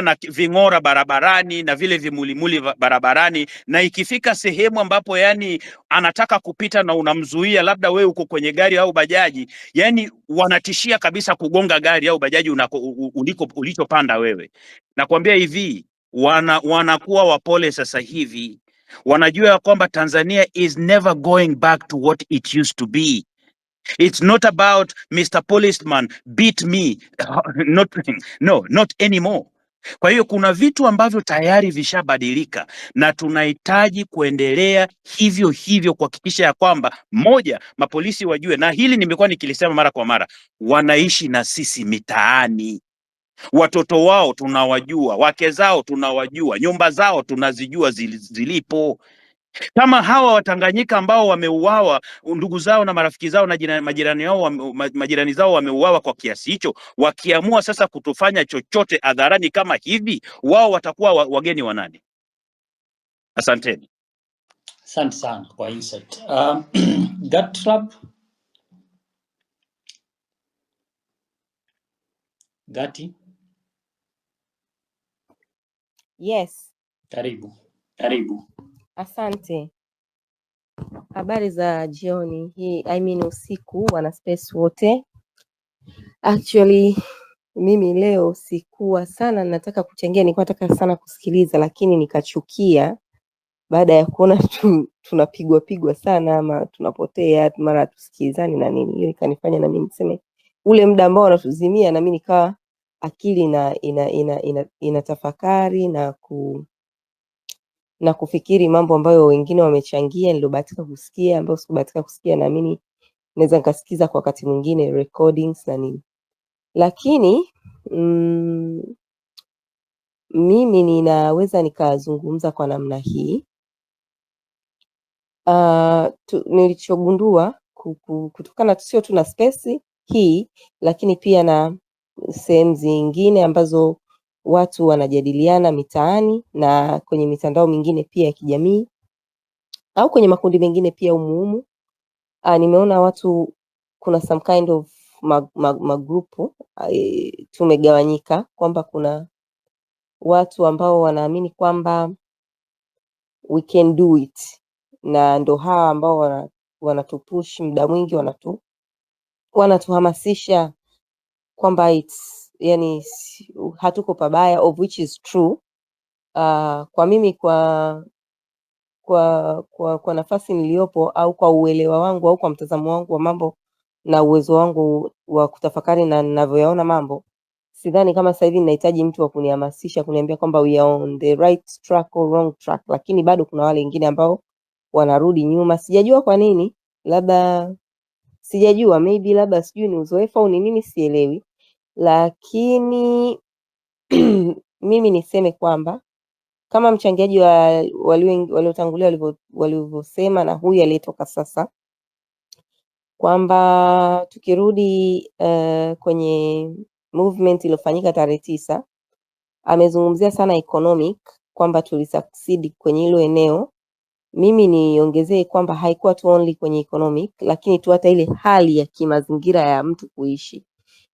na ving'ora barabarani na vile vimulimuli barabarani, na ikifika sehemu ambapo yani anataka kupita na unamzuia, labda wewe uko kwenye gari au bajaji, yani wanatishia kabisa kugonga gari au bajaji unako, u- u- uliko ulichopanda wewe. Nakwambia hivi, wanakuwa wapole sasa hivi, wanajua ya kwamba Tanzania is never going back to what it used to be. It's not about Mr. Policeman beat me. Not, no, not anymore. Kwa hiyo kuna vitu ambavyo tayari vishabadilika na tunahitaji kuendelea hivyo hivyo kuhakikisha ya kwamba moja, mapolisi wajue, na hili nimekuwa nikilisema mara kwa mara, wanaishi na sisi mitaani. Watoto wao tunawajua, wake zao tunawajua, nyumba zao tunazijua zilipo. Kama hawa Watanganyika ambao wameuawa, ndugu zao na marafiki zao na majirani yao majirani zao wameuawa kwa kiasi hicho, wakiamua sasa kutofanya chochote hadharani kama hivi, wao watakuwa wageni wa nani? Asanteni. Asante sana kwa insight. Gatrap, Gati, Yes, karibu. karibu. Asante. Habari za jioni hii, I mean usiku, wana space wote. Actually mimi leo sikuwa sana nataka kuchangia, nilikuwa nataka sana kusikiliza, lakini nikachukia baada ya kuona tunapigwa pigwa sana ama tunapotea mara hatusikilizani na nini. Hiyo ikanifanya na mimi niseme ule muda ambao wanatuzimia, na mimi nikawa akili ina tafakari na kufikiri mambo ambayo wengine wamechangia niliobahatika kusikia, ambayo sikubahatika kusikia, naamini naweza nikasikiza kwa wakati mwingine recordings na nini. Lakini mimi ninaweza nikazungumza kwa namna hii. Nilichogundua kutokana sio tu na space hii, lakini pia na sehemu zingine ambazo watu wanajadiliana mitaani na kwenye mitandao mingine pia ya kijamii au kwenye makundi mengine pia umuhumu. Nimeona watu kuna some kind of magrupu tumegawanyika kwamba kuna watu ambao wanaamini kwamba we can do it, na ndo hawa ambao wanatupush muda mwingi, wanatuhamasisha kwamba it's, yani hatuko pabaya, of which is true. Kwa mimi kwa nafasi niliyopo au kwa uelewa wangu au kwa mtazamo wangu wa mambo na uwezo wangu wa kutafakari na ninavyoyaona mambo, sidhani kama sasa hivi ninahitaji mtu wa kunihamasisha kuniambia kwamba we are on the right track or wrong track, lakini bado kuna wale wengine ambao wanarudi nyuma. Sijajua kwa nini, labda sijajua, maybe labda sijui ni uzoefu au ni nini, sielewi. Lakini mimi niseme kwamba kama mchangiaji wa waliotangulia walivyosema na huyu aliyetoka sasa, kwamba tukirudi kwenye movement iliyofanyika tarehe 9, amezungumzia sana economic kwamba tulisucceed kwenye hilo eneo. Mimi niongezee kwamba haikuwa tu only kwenye economic, lakini tu hata ile hali ya kimazingira ya mtu kuishi.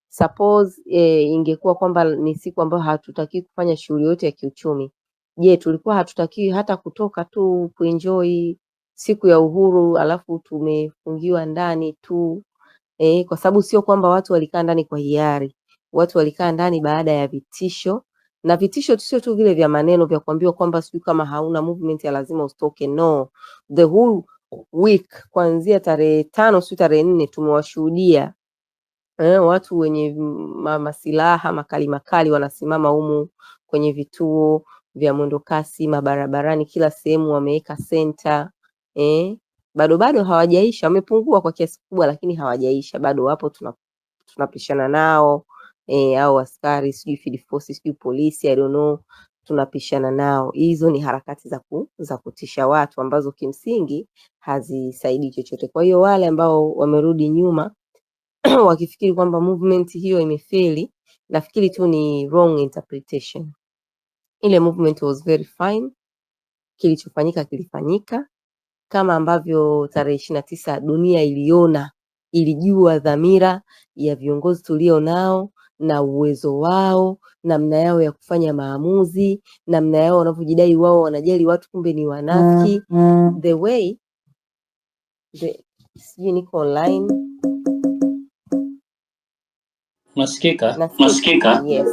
Suppose ingekuwa kwamba ni siku ambayo hatutaki kufanya shughuli yote ya kiuchumi, je, tulikuwa hatutakiwi hata kutoka tu kuenjoy siku ya uhuru, alafu tumefungiwa ndani tu kwa sababu sio kwamba watu walikaa ndani kwa hiari. Watu walikaa ndani baada ya vitisho, na vitisho sio tu vile vya maneno vya kuambiwa kwamba sijui kama hauna movement ya lazima usitoke. No, the whole week kuanzia tarehe 5 sijui tarehe 4 tumewashuhudia watu wenye masilaha makali makali wanasimama humu kwenye vituo vya mwendokasi, mabarabarani, kila sehemu wameweka center. Bado hawajaisha, wamepungua kwa kiasi kikubwa, lakini hawajaisha, bado wapo, tunapishana nao au askari sijui field force sijui polisi, I don't know, tunapishana nao. Hizo ni harakati za kutisha watu ambazo kimsingi hazisaidii chochote. Kwa hiyo wale ambao wamerudi nyuma wakifikiri kwamba movement hiyo imefeli, nafikiri tu ni wrong interpretation. Ile movement was very fine, kilichofanyika kilifanyika kama ambavyo tarehe 29 dunia iliona, ilijua dhamira ya viongozi tulio nao na uwezo wao, namna yao ya kufanya maamuzi, namna yao wanavyojidai wao wanajali watu, kumbe ni wanafiki. The way sijui niko online. Unasikika? Nasikika? Yes.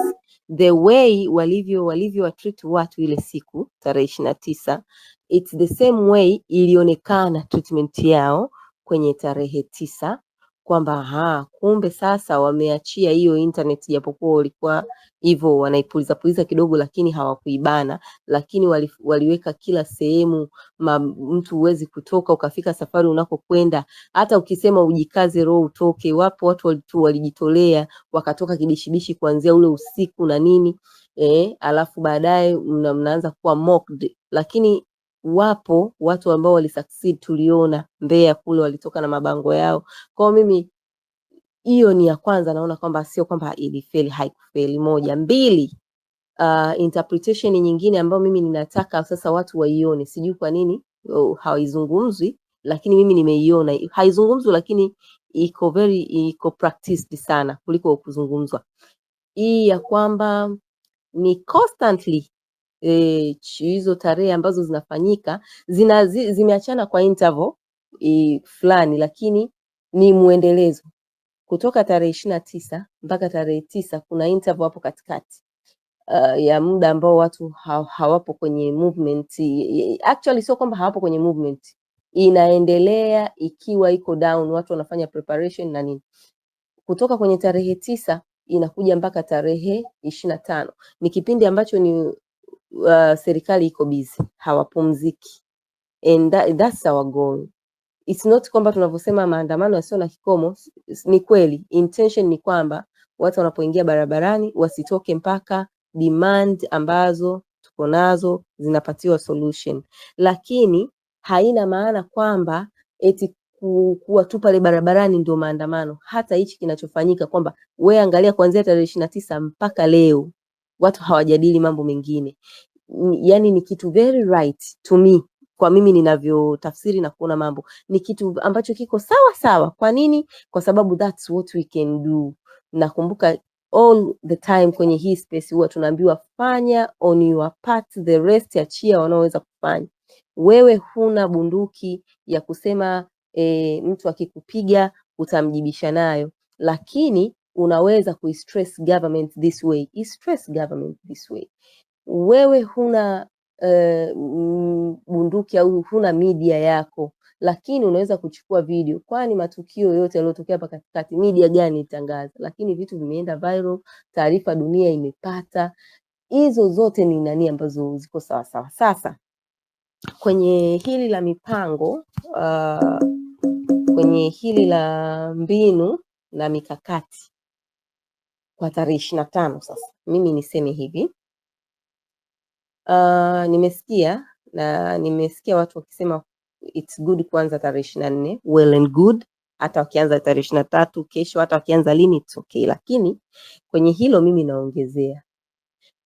The way walivyo treat watu ile siku tarehe 29, it's the same way ilionekana treatment yao kwenye tarehe 9, kwamba kumbe sasa wameachia hiyo internet, japokuwa walikuwa hivyo wanaipuliza puliza kidogo, lakini hawakuibana, lakini waliweka kila sehemu, mtu huwezi kutoka ukafika safari unakokwenda, hata ukisema ujikaze roho utoke. Wapo watu walijitolea wakatoka kibishibishi kuanzia ule usiku na nini, alafu baadaye mnaanza kuwa mocked. Lakini wapo watu ambao walisucceed, tuliona Mbeya kule walitoka na mabango yao. Kwa mimi hiyo ni ya kwanza, naona kwamba sio kwamba ilifeli, haikufeli. 1, 2, interpretation nyingine ambayo mimi ninataka sasa watu waione, sijui kwa nini Oh, haizungumzwi lakini mimi nimeiona haizungumzwi, lakini iko very iko practiced sana kuliko kuzungumzwa. Hii ya kwamba ni constantly hizo tarehe ambazo zinafanyika zimeachana kwa interval fulani, lakini ni mwendelezo kutoka tarehe 29 mpaka tarehe 9 kuna interval hapo katikati ya muda ambao watu hawapo kwenye movement. Actually sio kwamba hawapo kwenye movement, inaendelea ikiwa iko down, watu wanafanya preparation na nini. Kutoka kwenye tarehe 9 inakuja mpaka tarehe 25 ni kipindi ambacho ni serikali iko busy, hawapumziki and that's our goal. It's not kwamba tunavyosema maandamano yasiyo na kikomo, ni kweli intention ni kwamba watu wanapoingia barabarani wasitoke mpaka demand ambazo tuko nazo zinapatiwa solution, lakini haina maana kwamba eti kuwa tu pale barabarani ndio maandamano. Hata hichi kinachofanyika kwamba we angalia kuanzia tarehe 29 mpaka leo watu hawajadili mambo mengine, yani ni kitu very right to me, kwa mimi ninavyotafsiri na kuona mambo ni kitu ambacho kiko sawa sawa. Kwa nini? Kwa sababu that's what we can do. Nakumbuka all the time kwenye hii space huwa tunaambiwa fanya on your part, the rest achia wanaoweza kufanya. Wewe huna bunduki ya kusema mtu akikupiga utamjibisha nayo, lakini unaweza kuistress government this way, i-stress government this way. Wewe huna bunduki au huna media yako, lakini unaweza kuchukua video, kwani matukio yote yaliyotokea hapa katikati media gani itangaza? Lakini vitu vimeenda viral, taarifa dunia imepata. Hizo zote ni nani ambazo ziko sawa sawa. Sasa kwenye hili la mipango kwenye hili la mbinu na mikakati kwa tarehe 25, sasa mimi niseme hivi nimesikia na nimesikia watu wakisema it's good kuanza tarehe 24, well and good. Hata wakianza tarehe 23 kesho, hata wakianza lini it's okay, lakini kwenye hilo mimi naongezea,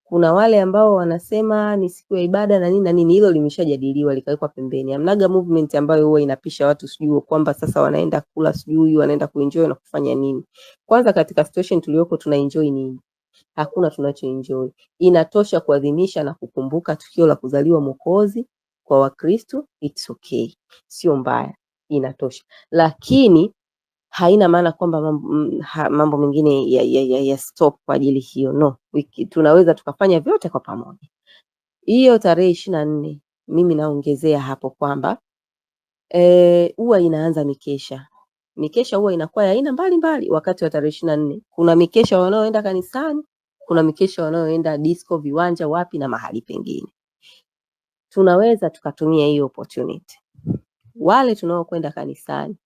kuna wale ambao wanasema ni siku ya ibada na nini na nini, hilo limeshajadiliwa likawekwa pembeni. Hamnaga movement ambayo huwa inapisha watu sijui kwamba sasa wanaenda kula sijui wanaenda kuenjoy na kufanya nini. Kwanza katika situation tuliyoko tuna enjoy nini? Hakuna tunacho enjoy. Inatosha kuadhimisha na kukumbuka tukio la kuzaliwa Mwokozi kwa Wakristo, it's okay, sio mbaya, inatosha, lakini haina maana kwamba mambo mengine ya stop kwa ajili hiyo. No, tunaweza tukafanya vyote kwa pamoja. Hiyo tarehe 24 mimi naongezea hapo kwamba huwa inaanza mikesha. Mikesha huwa inakuwa ya aina mbalimbali wakati wa tarehe 24. Kuna mikesha wanaoenda kanisani, kuna mikesha wanaoenda disco, viwanja, wapi na mahali pengine. Tunaweza tukatumia hiyo opportunity, wale tunaokwenda kanisani,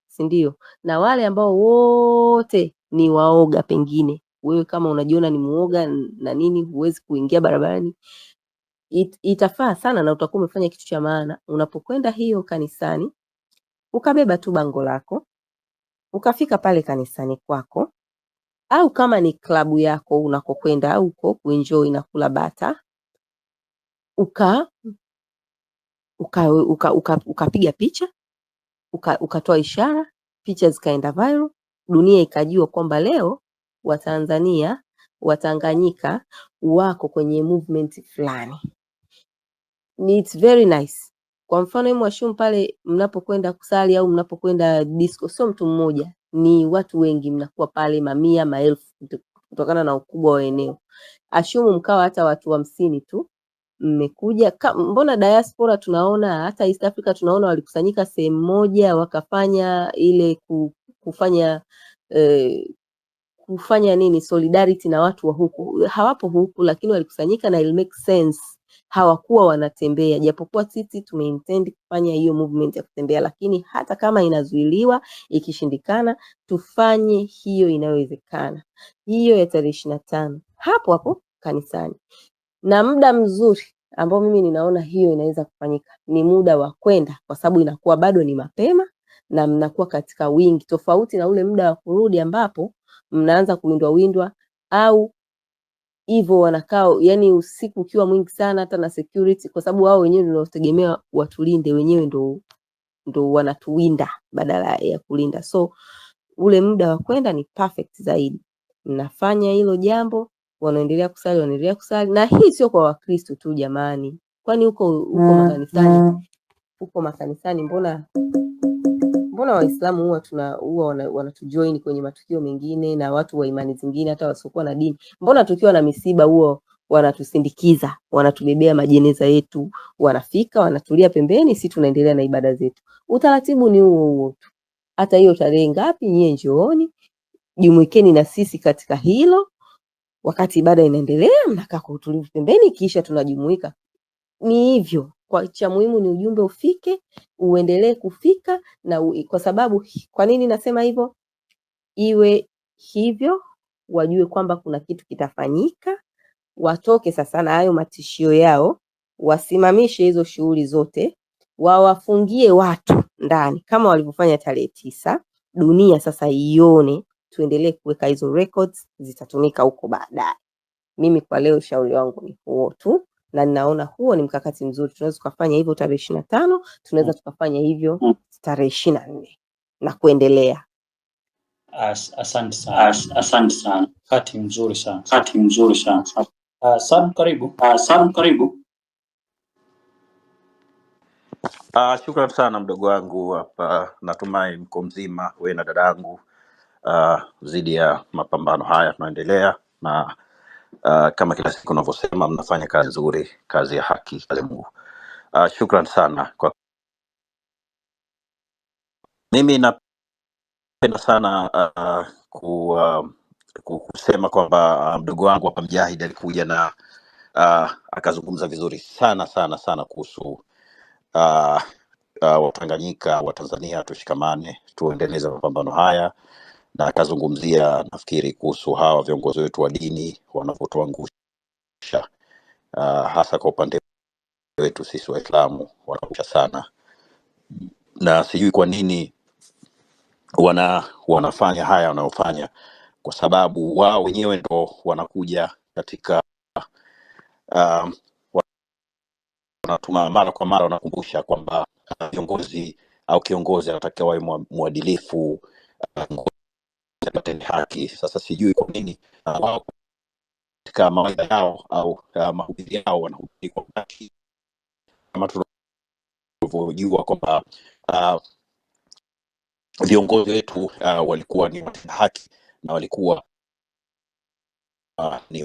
si ndio? Na wale ambao wote ni waoga, pengine wewe kama unajiona ni muoga na nini, huwezi kuingia barabarani, itafaa sana na utakuwa umefanya kitu cha maana unapokwenda hiyo kanisani, ukabeba tu bango lako, ukafika pale kanisani kwako, au kama ni klabu yako unakokwenda huko kuenjoy na kula bata, ukapiga picha ukatoa ishara, picha zikaenda viral, dunia ikajua kwamba leo Watanzania Watanganyika wako kwenye movement fulani. Ni it's very nice. Kwa mfano Mwashumu pale mnapokwenda kusali au mnapokwenda disco, sio mtu mmoja, ni watu wengi, mnakuwa pale mamia maelfu, kutokana na ukubwa wa eneo. Ashumu mkawa hata watu 50 tu mmekuja. Mbona diaspora tunaona hata East Africa tunaona walikusanyika sehemu moja wakafanya ile kufanya kufanya nini solidarity na watu wa huku, hawapo huku lakini walikusanyika na it make sense, hawakuwa wanatembea, japokuwa sisi tumeintend kufanya hiyo movement ya kutembea, lakini hata kama inazuiliwa ikishindikana, tufanye hiyo inayowezekana, hiyo ya tarehe 25 hapo hapo kanisani. Na muda mzuri ambao mimi ninaona hiyo inaweza kufanyika ni muda wa kwenda, kwa sababu inakuwa bado ni mapema na mnakuwa katika wingi, tofauti na ule muda wa kurudi ambapo mnaanza kuwindwa windwa au Hivyo wanakaa yani usiku ukiwa mwingi sana, hata na security, kwa sababu wao wenyewe ndio wanategemea watulinde, wenyewe ndo wanatuwinda badala ya kulinda. So ule muda wa kwenda ni perfect zaidi. Mnafanya hilo jambo, wanaendelea kusali, wanaendelea kusali. Na hii sio kwa Wakristo tu jamani, kwani huko huko makanisani, huko makanisani mbona Waislamu huwa wanatujoin kwenye matukio mengine na watu wa imani zingine hata wasiokuwa na dini. Mbona tukiwa na misiba huwa wanatusindikiza, wanatubebea majeneza yetu, wanafika, wanatulia pembeni, si tunaendelea na ibada zetu. Utaratibu ni huo huo tu. Hata hiyo tarehe ngapi, nyie njooni, jumuikeni na sisi katika hilo. Wakati ibada inaendelea, mnakaa kwa utulivu pembeni, kisha tunajumuika. Ni hivyo. Kwa cha muhimu ni ujumbe ufike, uendelee kufika na kwa sababu kwa nini nasema hivyo? Iwe hivyo, wajue kwamba kuna kitu kitafanyika, watoke sasa na hayo matishio yao, wasimamishe hizo shughuli zote, wawafungie watu ndani kama walivyofanya tarehe 9. Dunia sasa ione, tuendelee kuweka hizo records, zitatumika huko baadaye. Mimi kwa leo ushauri wangu ni huo tu, na ninaona huo ni mkakati mzuri. Tunaweza tukafanya hivyo tarehe 25, tunaweza tukafanya hivyo tarehe 24 na kuendelea. Asante sana. Asante sana. Wakati mzuri sana. Wakati mzuri sana. Sam, karibu. Sam, karibu. Shukran sana mdogo wangu hapa, natumai mko mzima wewe na dadangu dhidi ya mapambano haya tunaendelea na kama kila siku unavyosema mnafanya kazi nzuri, kazi ya haki, kazi ya Mungu. Shukran sana kwa mimi napenda sana kusema kwamba mdogo wangu hapa Mjahid alikuja na akazungumza vizuri sana sana sana kuhusu Watanganyika wa Tanzania tushikamane, tuendeleze mapambano haya, na akazungumzia nafikiri kuhusu hawa viongozi wetu wa dini wanavyotuangusha, hasa kwa upande wetu sisi Waislamu wanaangusha sana, na sijui kwa nini wanafanya haya wanayofanya, kwa sababu wao wenyewe ndo wanakuja katika wanatuma mara kwa mara wanakumbusha kwamba viongozi au kiongozi anatakiwa awe mwadilifu, atende haki. Sasa sijui kwa nini wao katika mawaidha yao au mahubiri yao wanahubiri kwa haki, kama tunavyojua kwamba viongozi wetu walikuwa ni watenda haki na walikuwa ni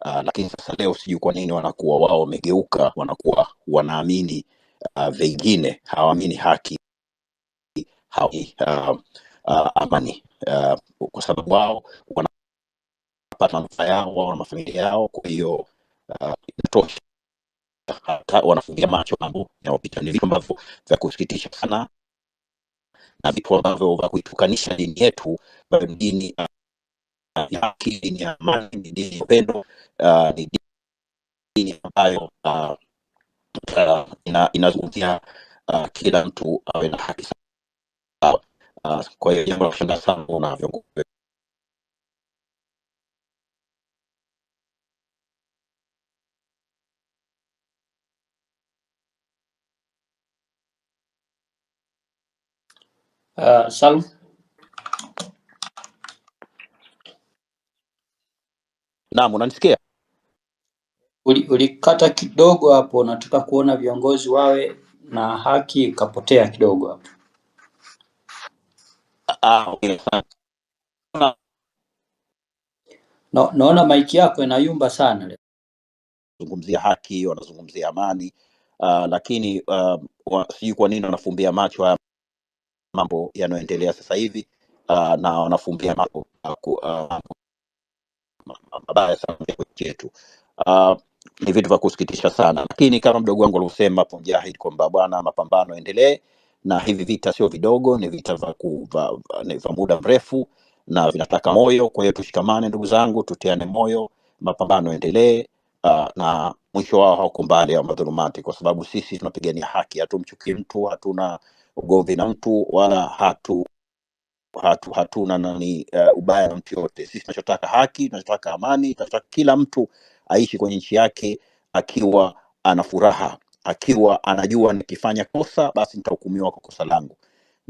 lakini sasa leo sijui kwa nini wanakuwa wao wamegeuka, wanakuwa wanaamini vingine, hawaamini haki, hawaamini amani, kwa sababu wao wanapata manufaa yao, wao na mafamilia yao. Kwa hiyo inatosha, hata wanafungia macho mambo yanayopita. Ni vitu ambavyo vya kusikitisha sana na vitu ambavyo vya kuitukanisha dini yetu, ambayo ni dini ya haki, dini ya amani, ni dini ya upendo, ni dini ambayo inazungumzia kila mtu awe na haki sawa. Kwa hiyo jambo la kushangaza sana kuona viongozi. Salum, Naam, unanisikia? ulikata kidogo hapo, nataka kuona viongozi wawe na haki, ukapotea kidogo hapo. Okay, asante. No, naona maiki yako inayumba sana leo. Wanazungumzia haki, wanazungumzia amani, lakini sijui kwa nini wanafumbia macho haya mambo yanayoendelea sasa hivi, na wanafumbia macho mabaya sana kwa nchi yetu. Ni vitu vya kusikitisha sana, lakini kama mdogo wangu alivyosema hapo Mjahid kwamba bwana, mapambano endelee, na hivi vita sio vidogo, ni vita vya muda mrefu na vinataka moyo. Kwa hiyo tushikamane ndugu zangu, tutiane moyo, mapambano endelee, na mwisho wao hauko mbali au madhulumati, kwa sababu sisi tunapigania haki, hatumchukii mtu, hatuna ugomvi na mtu, wala hatu hatuna nani ubaya na mtu yote. Sisi tunachotaka haki, tunachotaka amani, tunachotaka kila mtu aishi kwenye nchi yake akiwa ana furaha, akiwa anajua nikifanya kosa basi nitahukumiwa kwa kosa langu,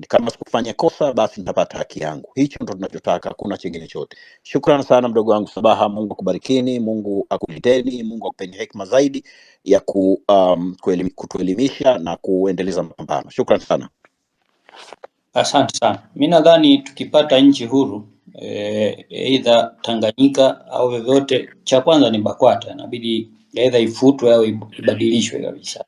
kama sikufanya kosa basi nitapata haki yangu. Hicho ndo tunachotaka, hakuna chingine chote. Shukran sana mdogo wangu Sabaha, Mungu akubarikini, Mungu akulindeni, Mungu akupeni hekima zaidi ya kutuelimisha na kuendeleza mapambano. Shukran sana. Asante sana. Mi nadhani tukipata nchi huru aidha Tanganyika au vyovyote, cha kwanza ni BAKWATA, inabidi aidha ifutwe au ibadilishwe kabisa,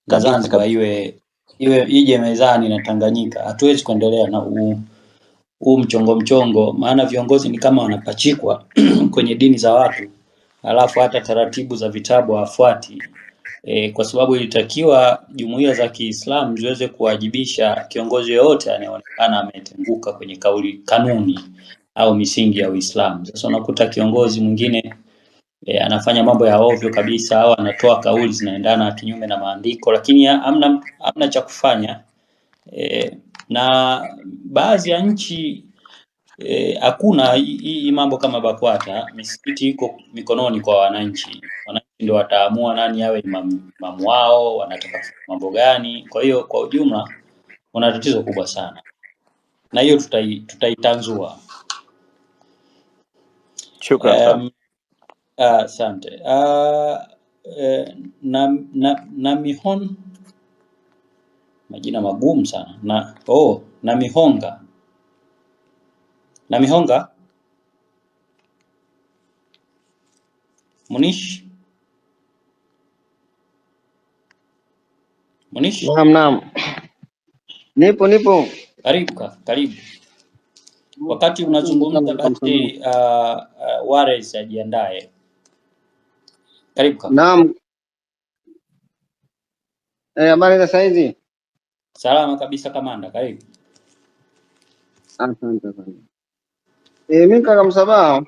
na Kabisa Zanzibar kabisa. iwe ije mezani na Tanganyika. Hatuwezi kuendelea na huu mchongo mchongo, maana viongozi ni kama wanapachikwa kwenye dini za watu, alafu hata taratibu za vitabu hawafuati. Kwa sababu ilitakiwa jumuiya za Kiislamu ziweze kuwajibisha kiongozi yoyote anayeonekana ametenguka kwenye kauli, kanuni au misingi ya Uislamu. Sasa unakuta kiongozi mwingine anafanya mambo ya ovyo kabisa au anatoa kauli zinaendana kinyume na maandiko, lakini hamna cha kufanya. Na baadhi ya nchi hakuna hii mambo kama BAKWATA, misikiti iko mikononi kwa wananchi. Wananchi ndio wataamua nani awe imamu wao, wanataka kufanya mambo gani. Kwa hiyo kwa ujumla kuna tatizo kubwa sana, na hiyo tutaitanzua. Shukran sana. Asante. Na mihon majina magumu sana na oh, na mihonga na mihonga Munish Munish, Naam, naam, nipo nipo. karibu kaka, karibu. Wakati Asante unazungumza sana kaka Msanii. basi, Wallace ajiandae. Karibu kaka. Naam, habari za saizi? Salama kabisa kamanda, karibu. Asante asante. Mimi kaka Msabaha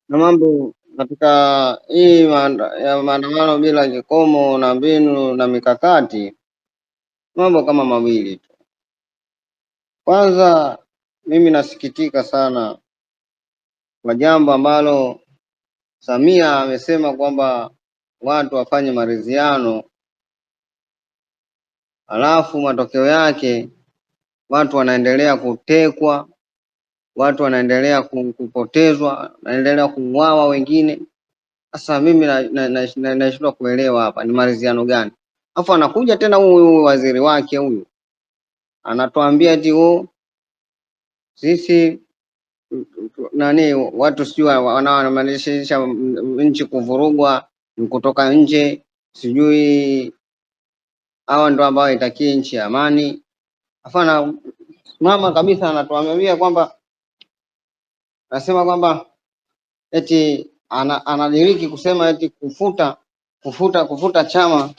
na mambo katika hii ya maandamano bila kikomo na mbinu na mikakati, mambo kama mawili tu. Kwanza mimi nasikitika sana kwa jambo ambalo Samia amesema kwamba watu wafanye maridhiano, alafu matokeo yake watu wanaendelea kutekwa, watu wanaendelea kupotezwa, wanaendelea kuuawa wengine. Sasa mimi nashindwa kuelewa hapa ni maridhiano gani? Alafu anakuja tena huyu waziri wake huyu anatuambia eti sisi nani watu sijui wanaomaanisha nchi kuvurugwa ni kutoka nje, sijui hawa ndo ambao haitakie nchi ya amani. Afana mama kabisa anatuambia kwamba anasema kwamba eti anadiriki kusema eti kufuta chama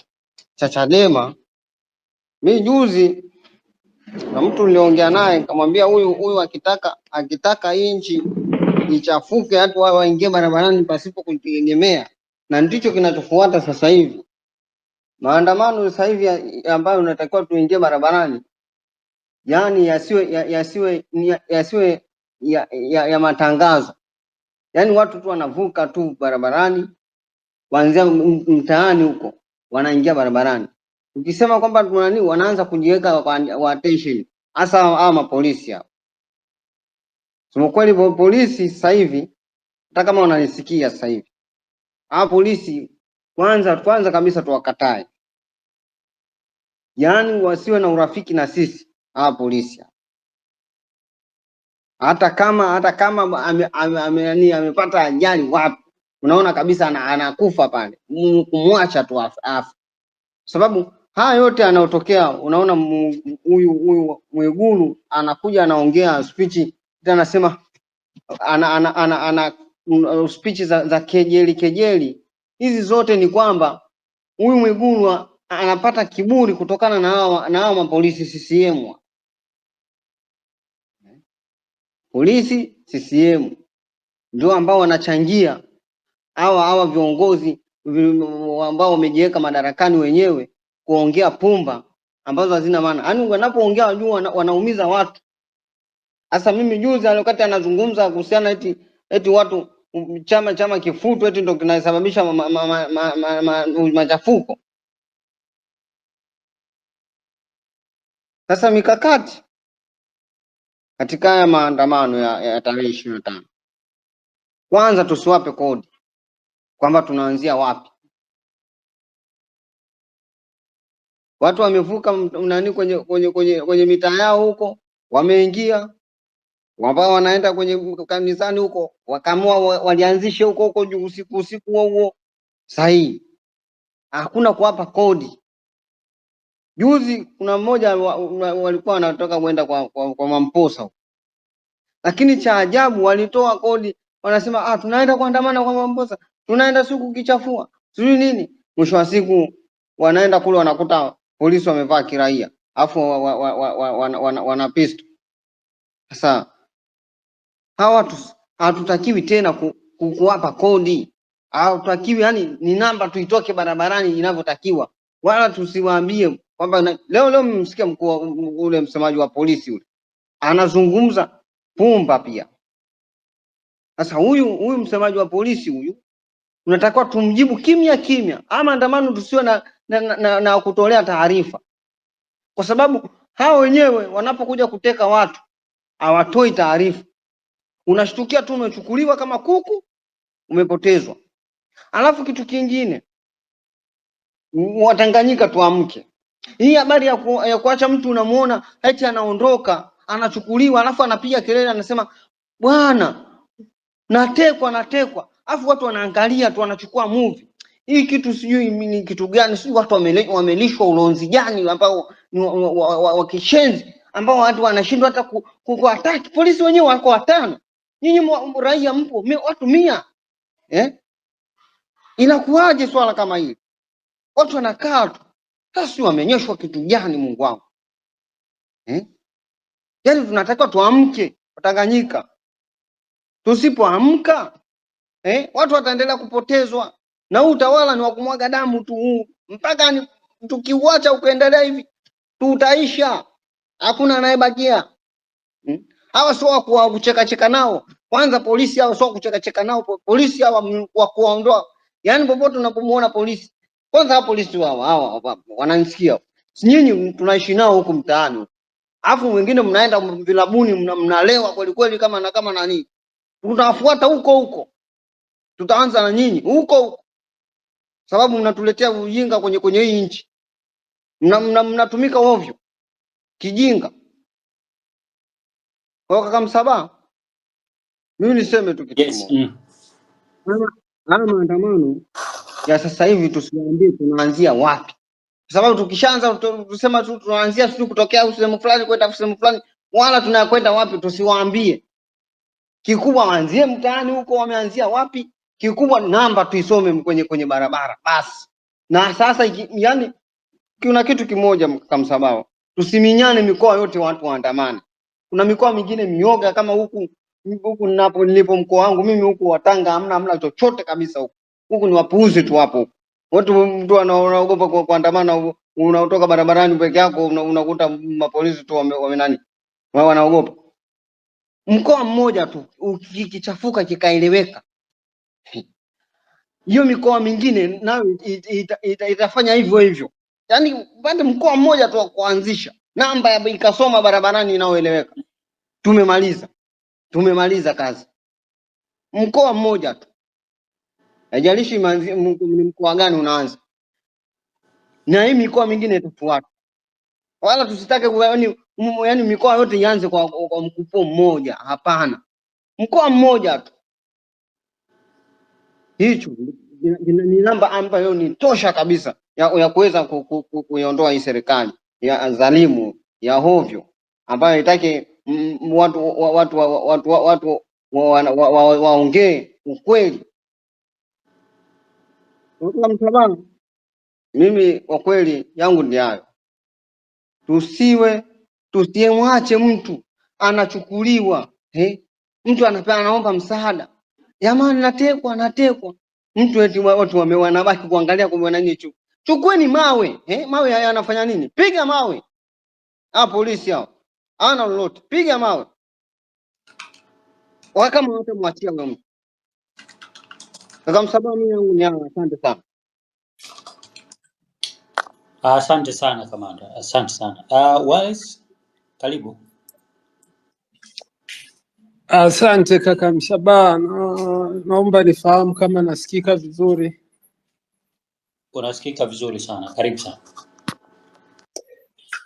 cha Chadema. Mi juzi na mtu niliongea naye nikamwambia huyu akitaka hii nchi ichafuke, watu wao waingie barabarani pasipo kujitegemea, na ndicho kinachofuata sasa hivi. Maandamano sasa hivi ambayo unatakiwa tuingie barabarani, yani yasiwe ya matangazo, yani watu tu wanavuka tu barabarani kuanzia mtaani huko wanaingia barabarani. Ukisema kwamba nani, wanaanza kujiweka kwa attention, hasa hawa mapolisi hao. Sema kweli, polisi sasa hivi, hata kama wananisikia sasa hivi, hawa polisi kwanza kabisa tuwakatae, yaani wasiwe na urafiki na sisi hawa polisi. Hata kama amepata ajali wapi, unaona kabisa anakufa pale, kumwacha tu afe. Sababu haya yote yanayotokea, unaona huyu Mwigulu anakuja anaongea speech, tena anasema ana speech za kejeli kejeli. Hizi zote ni kwamba huyu Mwigulu anapata kiburi kutokana na hawa mapolisi CCM. Polisi CCM ndio ambao wanachangia hawa viongozi ambao wamejiweka madarakani wenyewe kuongea pumba ambazo hazina maana. Yaani wanapoongea wajua wanaumiza watu. Sasa mimi juzi wakati anazungumza kuhusiana eti eti watu chama kifutwe eti ndo kinasababisha machafuko. Sasa mikakati katika haya maandamano ya tarehe 25, kwanza tusiwape kodi kwamba tunaanzia wapi. Watu wamevuka nani kwenye mitaa yao huko, wameingia ambao wanaenda kwenye kanisani huko, wakaamua walianzishe huko huko juu usiku usiku huo huo. Sahihi, hakuna kuwapa kodi. Juzi kuna mmoja walikuwa wanatoka kwenda kwa Mamposa huko, lakini cha ajabu walitoa kodi, wanasema tunaenda kuandamana kwa Mamposa, tunaenda siku kichafua sijui nini. Mwisho wa siku wanaenda kule wanakuta polisi wamevaa kiraia, afu wana pistol. Sasa hawa hatutakiwi tena kuwapa kodi, hatutakiwi, yani ni namba tuitoke barabarani inavyotakiwa, wala tusiwaambie kwamba leo mmsikia mkuu ule msemaji wa polisi ule anazungumza pumba pia. Sasa huyu msemaji wa polisi huyu unatakiwa tumjibu kimya kimya, ama andamano tusiwe na kutolea taarifa, kwa sababu hao wenyewe wanapokuja kuteka watu hawatoi taarifa. Unashtukia tu umechukuliwa kama kuku, umepotezwa. Alafu kitu kingine, Watanganyika tuamke. Hii habari ya kuacha mtu unamuona eti anaondoka, anachukuliwa, alafu anapiga kelele anasema bwana natekwa. Alafu watu wanaangalia tu, wanachukua movie. Hii kitu sijui ni kitu gani, sijui watu wamelishwa ulonzi gani ambao ni wa kishenzi, ambao watu wanashindwa hata kuattack. Polisi wenyewe wako 5, nyinyi raia mpo watu 100. Inakuwaje swala kama hili? Watu wanakaa tu. Sasa wamenyeshwa kitu gani, Mungu wangu? Yaani tunatakiwa tuamke Watanganyika. Tusipoamka watu wataendelea kupotezwa, na huu utawala ni wa kumwaga damu tu huu. Mpaka tukiuacha ukaendelea hivi tutaisha, hakuna anayebakia. Hawa sio wa kucheka cheka nao. Kwanza polisi hawa sio kucheka cheka nao, polisi hawa wa kuwaondoa. Yaani popote unapomuona polisi, kwanza hawa polisi hawa wananisikia. Nyinyi tunaishi nao huku mtaani. Alafu wengine mnaenda vilabuni mnalewa kweli kweli kama na kama nani. Tutawafuata huko huko. Tutaanza na nyinyi huko huko. Sababu mnatuletea ujinga kwenye hii nchi. Mnatumika ovyo. Kijinga. Kwa kaka Msaba, mimi niseme tu kitu kimoja. Haya maandamano ya sasa hivi tusiwaambie tunaanzia wapi. Kwa sababu tukishaanza tusema tu tunaanzia sisi kutokea sehemu fulani kwenda sehemu fulani, wala tunakwenda wapi tusiwaambie. Kikubwa waanzie mtaani huko, wameanzia wapi? Kikubwa namba tuisome kwenye barabara basi. Na sasa yani kuna kitu kimoja kaka Msabao, tusiminyane mikoa yote watu waandamane. Kuna mikoa mingine mioga kama huku nilipo mkoa wangu mimi huku wa Tanga hamna chochote kabisa huku. Huku ni wapuuzi tu hapo. Watu mtu anaogopa kuandamana, unaotoka barabarani peke yako unakuta mapolisi tu wame nani? Wanaogopa. Mkoa mmoja tu ukichafuka kikaeleweka, hiyo mikoa mingine nayo itafanya hivyo hivyo. Yaani pande mkoa mmoja tu wa kuanzisha namba ikasoma barabarani inayoeleweka, tumemaliza kazi. Mkoa mmoja tu, haijalishi ni mkoa gani unaanza, na hii mikoa mingine itafuata. Wala tusitake yaani mikoa yote ianze kwa mkupuo mmoja. Hapana, mkoa mmoja tu. Hicho ni namba ambayo ni tosha kabisa ya kuweza kuiondoa hii serikali ya dhalimu ya hovyo ambayo haitaki watu waongee ukweli. Mimi kwa kweli yangu ni hayo. Tusiemwache mtu anachukuliwa, mtu anaomba msaada. Jamani natekwa. Mtu eti watu wanabaki kuangalia kwa nani hicho. Chukueni mawe, mawe haya yanafanya nini? Piga mawe. Polisi hao. Ana lolote. Piga mawe. Kama hawatamwachia huyo mtu. Kaka Msabaa, mimi yangu ni hayo, asante sana. Asante sana kamanda, asante sana. Wallace, karibu. Asante kaka Mshabaha, naomba nifahamu kama nasikika vizuri. Unasikika vizuri sana, karibu sana.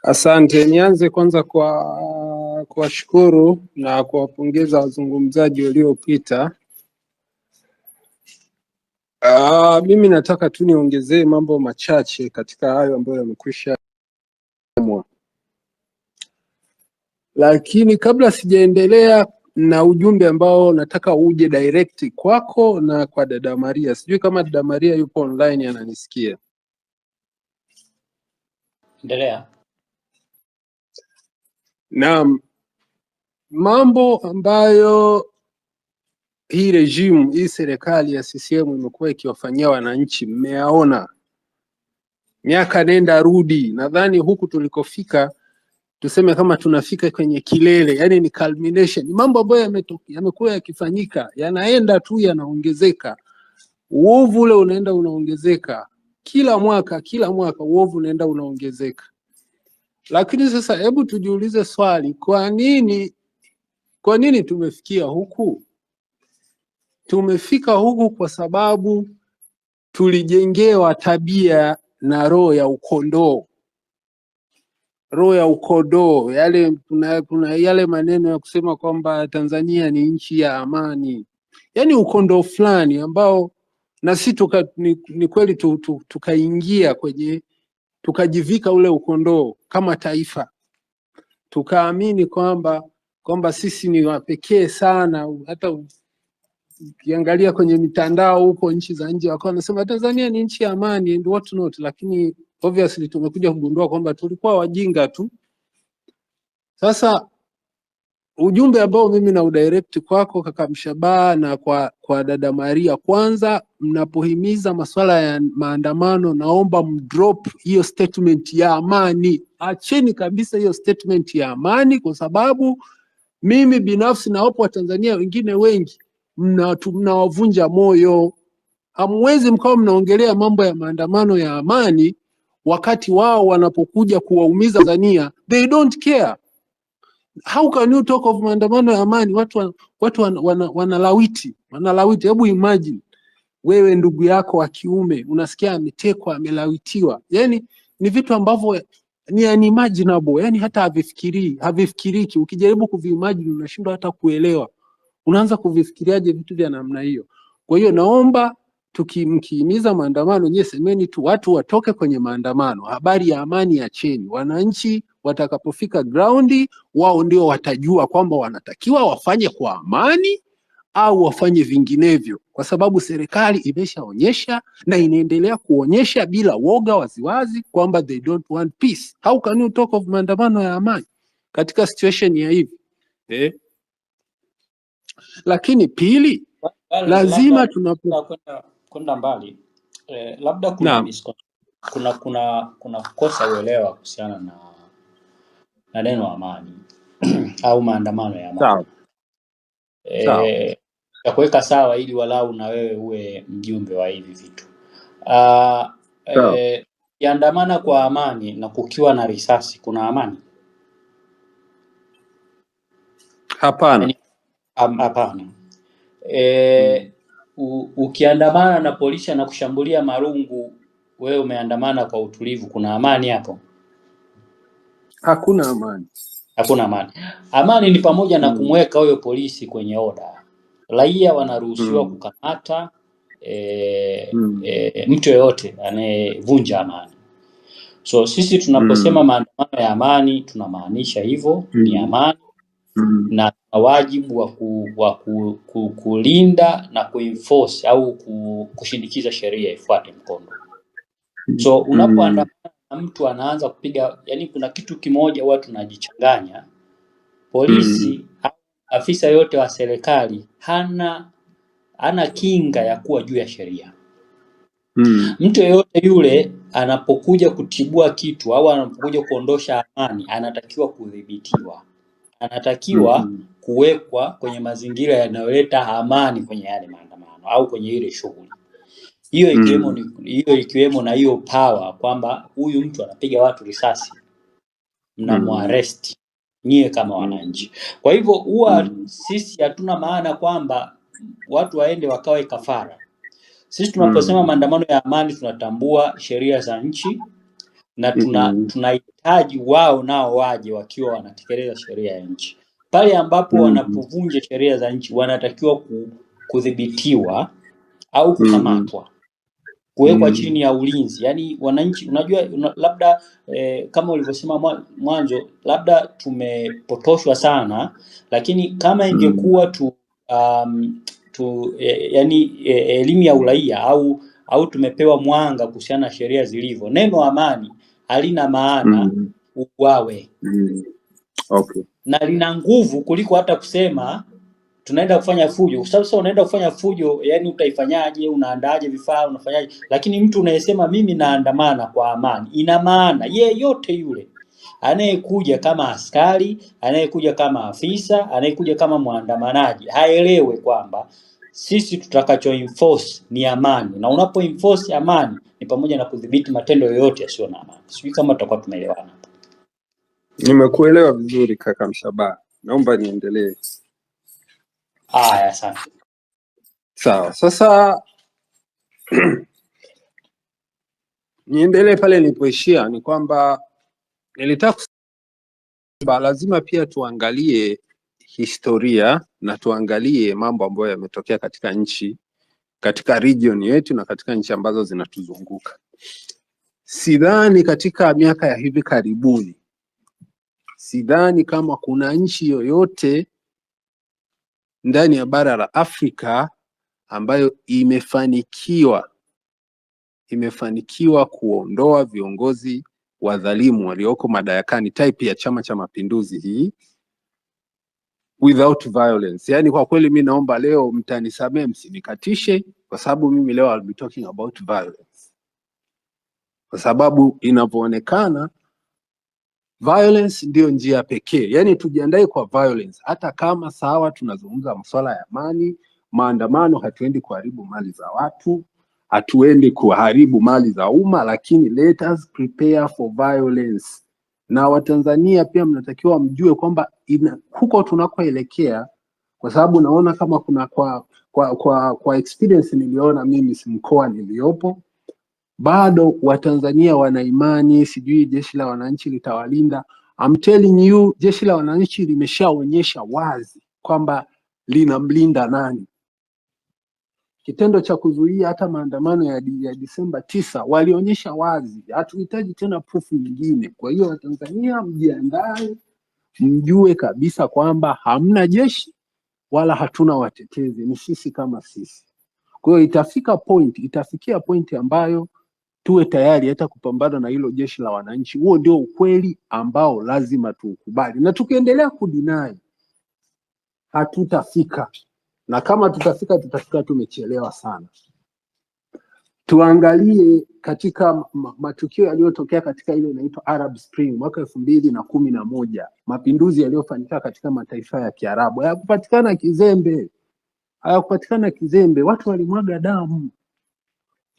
Asante. Nianze kwanza kwa kuwashukuru na kuwapongeza wazungumzaji waliopita. Mimi nataka tu niongezee mambo machache katika hayo ambayo yamekwisha semwa, lakini kabla sijaendelea na ujumbe ambao nataka uje direct kwako na kwa dada Maria. Sijui kama dada Maria yupo online ananisikia. Endelea. Naam, mambo ambayo hii regime, hii serikali ya CCM imekuwa ikiwafanyia wananchi mmeyaona miaka nenda rudi. Nadhani huku tulikofika tuseme kama tunafika kwenye kilele, yani ni culmination. Ni mambo ambayo yamekuwa yakifanyika, yanaenda tu yanaongezeka, uovu ule unaenda unaongezeka kila mwaka, kila mwaka uovu unaenda unaongezeka. Lakini sasa hebu tujiulize swali, kwa nini tumefikia huku? Tumefika huku kwa sababu tulijengewa tabia na roho ya ukondoo, roho ya ukondoo, yale kuna yale maneno ya kusema kwamba Tanzania ni nchi ya amani, yaani ukondoo fulani ambao na si ni kweli tukaingia kwenye tukajivika ule ukondoo kama taifa, tukaamini kwamba sisi ni wa pekee sana. Hata ukiangalia kwenye mitandao huko nchi za nje wakawa wanasema Tanzania ni nchi ya amani and what not, lakini obviously tumekuja kugundua kwamba tulikuwa wajinga tu. Sasa ujumbe ambao mimi na udirect kwako kaka Mshabaha na kwa dada Maria, kwanza mnapohimiza masuala ya maandamano, naomba mdrop hiyo statement ya amani. Acheni kabisa hiyo statement ya amani, kwa sababu mimi binafsi na wapo Watanzania wengine wengi mnawavunja moyo. Hamwezi mkawa mnaongelea mambo ya maandamano ya amani wakati wao wanapokuja kuwaumiza Tanzania, they don't care. How can you talk of maandamano ya amani? Watu wanalawiti, wanalawiti. Hebu imagine wewe ndugu yako wa kiume unasikia ametekwa, amelawitiwa. Yani ni vitu ambavyo ni unimaginable, yani hata havifikiriki. Ukijaribu kuviimagine unashindwa hata kuelewa. Unaanza kuvifikiriaje vitu vya namna hiyo? Kwa hiyo naomba mkihimiza maandamano, nyie semeni tu watu watoke kwenye maandamano, habari ya amani acheni. Wananchi watakapofika ground, wao ndio watajua kwamba wanatakiwa wafanye kwa amani au wafanye vinginevyo, kwa sababu serikali imeshaonyesha na inaendelea kuonyesha bila woga waziwazi kwamba they don't want peace. How can you talk of maandamano ya amani katika situation ya hivi eh? Lakini pili, Wallace, lazima labda tunapo kabla kwenda mbali labda kuna naam, kuna kukosa uelewa kuhusiana na neno amani au maandamano ya amani. sawa sawa, Ya kuweka sawa ili walau na wewe uwe mjumbe wa hivi vitu. sawa. Ukiandamana kwa amani na kukiwa na risasi, kuna amani? Hapana. Yaani, hapana. Ukiandamana na polisi anakushambulia marungu, wewe umeandamana kwa utulivu, kuna amani hapo? Hakuna amani. Hakuna amani. Amani ni pamoja na kumweka huyo polisi kwenye oda. Raia wanaruhusiwa kukamata mtu yeyote anayevunja amani. So sisi tunaposema maandamano ya amani tunamaanisha hivyo, ni amani na tuna wajibu wa kulinda na kuenforce au kushindikiza sheria ifuate mkondo. So unapoandamana na mtu anaanza kupiga, yani kuna kitu kimoja huwa tunajichanganya. Polisi au afisa yote wa serikali hana kinga ya kuwa juu ya sheria. Mtu yeyote yule anapokuja kutibua kitu au anapokuja kuondosha amani anatakiwa kudhibitiwa. Anatakiwa kuwekwa kwenye mazingira yanayoleta amani kwenye yale maandamano au kwenye ile shughuli. Hiyo ikiwemo hiyo ikiwemo na hiyo power kwamba huyu mtu anapiga watu risasi, mnamuarrest nyie kama wananchi. Kwa hivyo huwa sisi hatuna maana kwamba watu waende wakawe kafara. Sisi tunaposema maandamano ya amani tunatambua sheria za nchi na tunahitaji wao nao waje wakiwa wanatekeleza sheria ya nchi. Pale ambapo wanapovunja sheria za nchi wanatakiwa kudhibitiwa au kukamatwa, kuwekwa chini ya ulinzi. Yaani wananchi, unajua labda kama ulivyosema mwanzo, labda tumepotoshwa sana, lakini kama ingekuwa tu yani elimu ya uraia au tumepewa mwanga kuhusiana na sheria zilivyo, neno amani halina maana uwawe na lina nguvu kuliko hata kusema tunaenda kufanya fujo, kwa sababu sasa unaenda kufanya fujo, yani utaifanyaje? Unaandaaje vifaa? Unafanyaje? Lakini mtu unayesema mimi naandamana kwa amani, ina maana yeyote yule anayekuja kama askari, anayekuja kama afisa, anayekuja kama mwandamanaji, haelewe kwamba sisi tutakacho enforce ni amani, na unapo enforce amani ni pamoja na kudhibiti matendo yoyote yasiyo na amani. Sijui kama tutakuwa tumeelewana. Nimekuelewa vizuri kaka Mshabaha, naomba niendelee. Haya, asante. Sawa, sasa niendelee pale nilipoishia, ni kwamba nilitaka kusema lazima pia tuangalie historia na tuangalie mambo ambayo yametokea katika nchi, katika region yetu na katika nchi ambazo zinatuzunguka. Sidhani katika miaka ya hivi karibuni, sidhani kama kuna nchi yoyote ndani ya bara la Afrika ambayo imefanikiwa kuondoa viongozi wadhalimu walioko madarakani type ya Chama cha Mapinduzi hii without violence. Yani kwa kweli mi naomba leo mtanisamee, msinikatishe, kwa sababu mimi leo I'll be talking about violence, kwa sababu inavyoonekana violence ndiyo njia pekee. Yani tujiandae kwa violence, hata kama sawa tunazungumza masuala ya amani, maandamano, hatuendi kuharibu mali za watu, hatuendi kuharibu mali za umma, lakini let us prepare for violence. Na Watanzania pia mnatakiwa mjue kwamba huko tunakoelekea, kwa sababu naona kama kuna kwa experience niliona mimi si mkoa niliyopo bado Watanzania wana imani, sijui jeshi la wananchi litawalinda. I'm telling you, jeshi la wananchi limeshaonyesha wazi kwamba linamlinda nani. Kitendo cha kuzuia hata maandamano ya Disemba 9 walionyesha wazi, hatuhitaji tena proof nyingine. Kwa hiyo Watanzania mjiandae, mjue kabisa kwamba hamna jeshi wala hatuna watetezi, ni sisi kama sisi. Kwa hiyo itafikia point ambayo tuwe tayari hata kupambana na hilo jeshi la wananchi. Huo ndio ukweli ambao lazima tuukubali, na tukiendelea kudeny hatutafika, na kama tutafika, tutafika tumechelewa sana. Tuangalie katika matukio yaliyotokea katika ile inaitwa Arab Spring mwaka 2011, mapinduzi yaliyofanyika katika mataifa ya Kiarabu hayakupatikana kizembe, hayakupatikana kizembe. Watu walimwaga damu,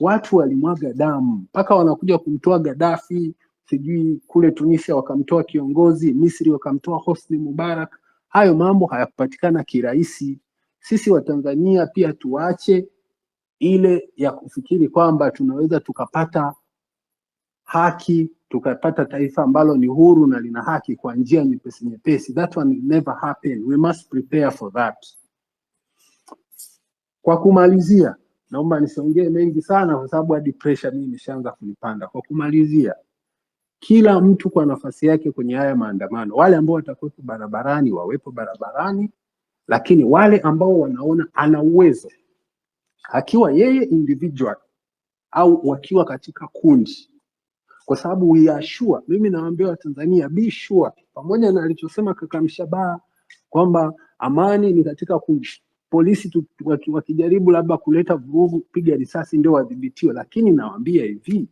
watu walimwaga damu mpaka wanakuja kumtoa Gaddafi, sijui kule Tunisia wakamtoa kiongozi, Misri wakamtoa Hosni Mubarak. Hayo mambo hayakupatikana kirahisi. Sisi Watanzania pia tuache ile ya kufikiri kwamba tunaweza tukapata haki tukapata taifa ambalo ni huru na lina haki kwa njia nyepesi nyepesi. That one will never happen. We must prepare for that. Kwa kumalizia, naomba nisiongee mengi sana kwa sababu hadi pressure mimi imeshaanza kunipanda. Kwa kumalizia, kila mtu kwa nafasi yake kwenye haya maandamano, wale ambao watakuwepo barabarani wawepo barabarani, lakini wale ambao wanaona ana uwezo akiwa yeye individual au wakiwa katika kundi, kwa sababu we are sure, mimi nawaambia Watanzania be sure, pamoja na alichosema kaka Mshabaha kwamba amani ni katika polisi wakijaribu labda kuleta vurugu, kupiga risasi ndio wadhibitiwe, lakini nawaambia hivi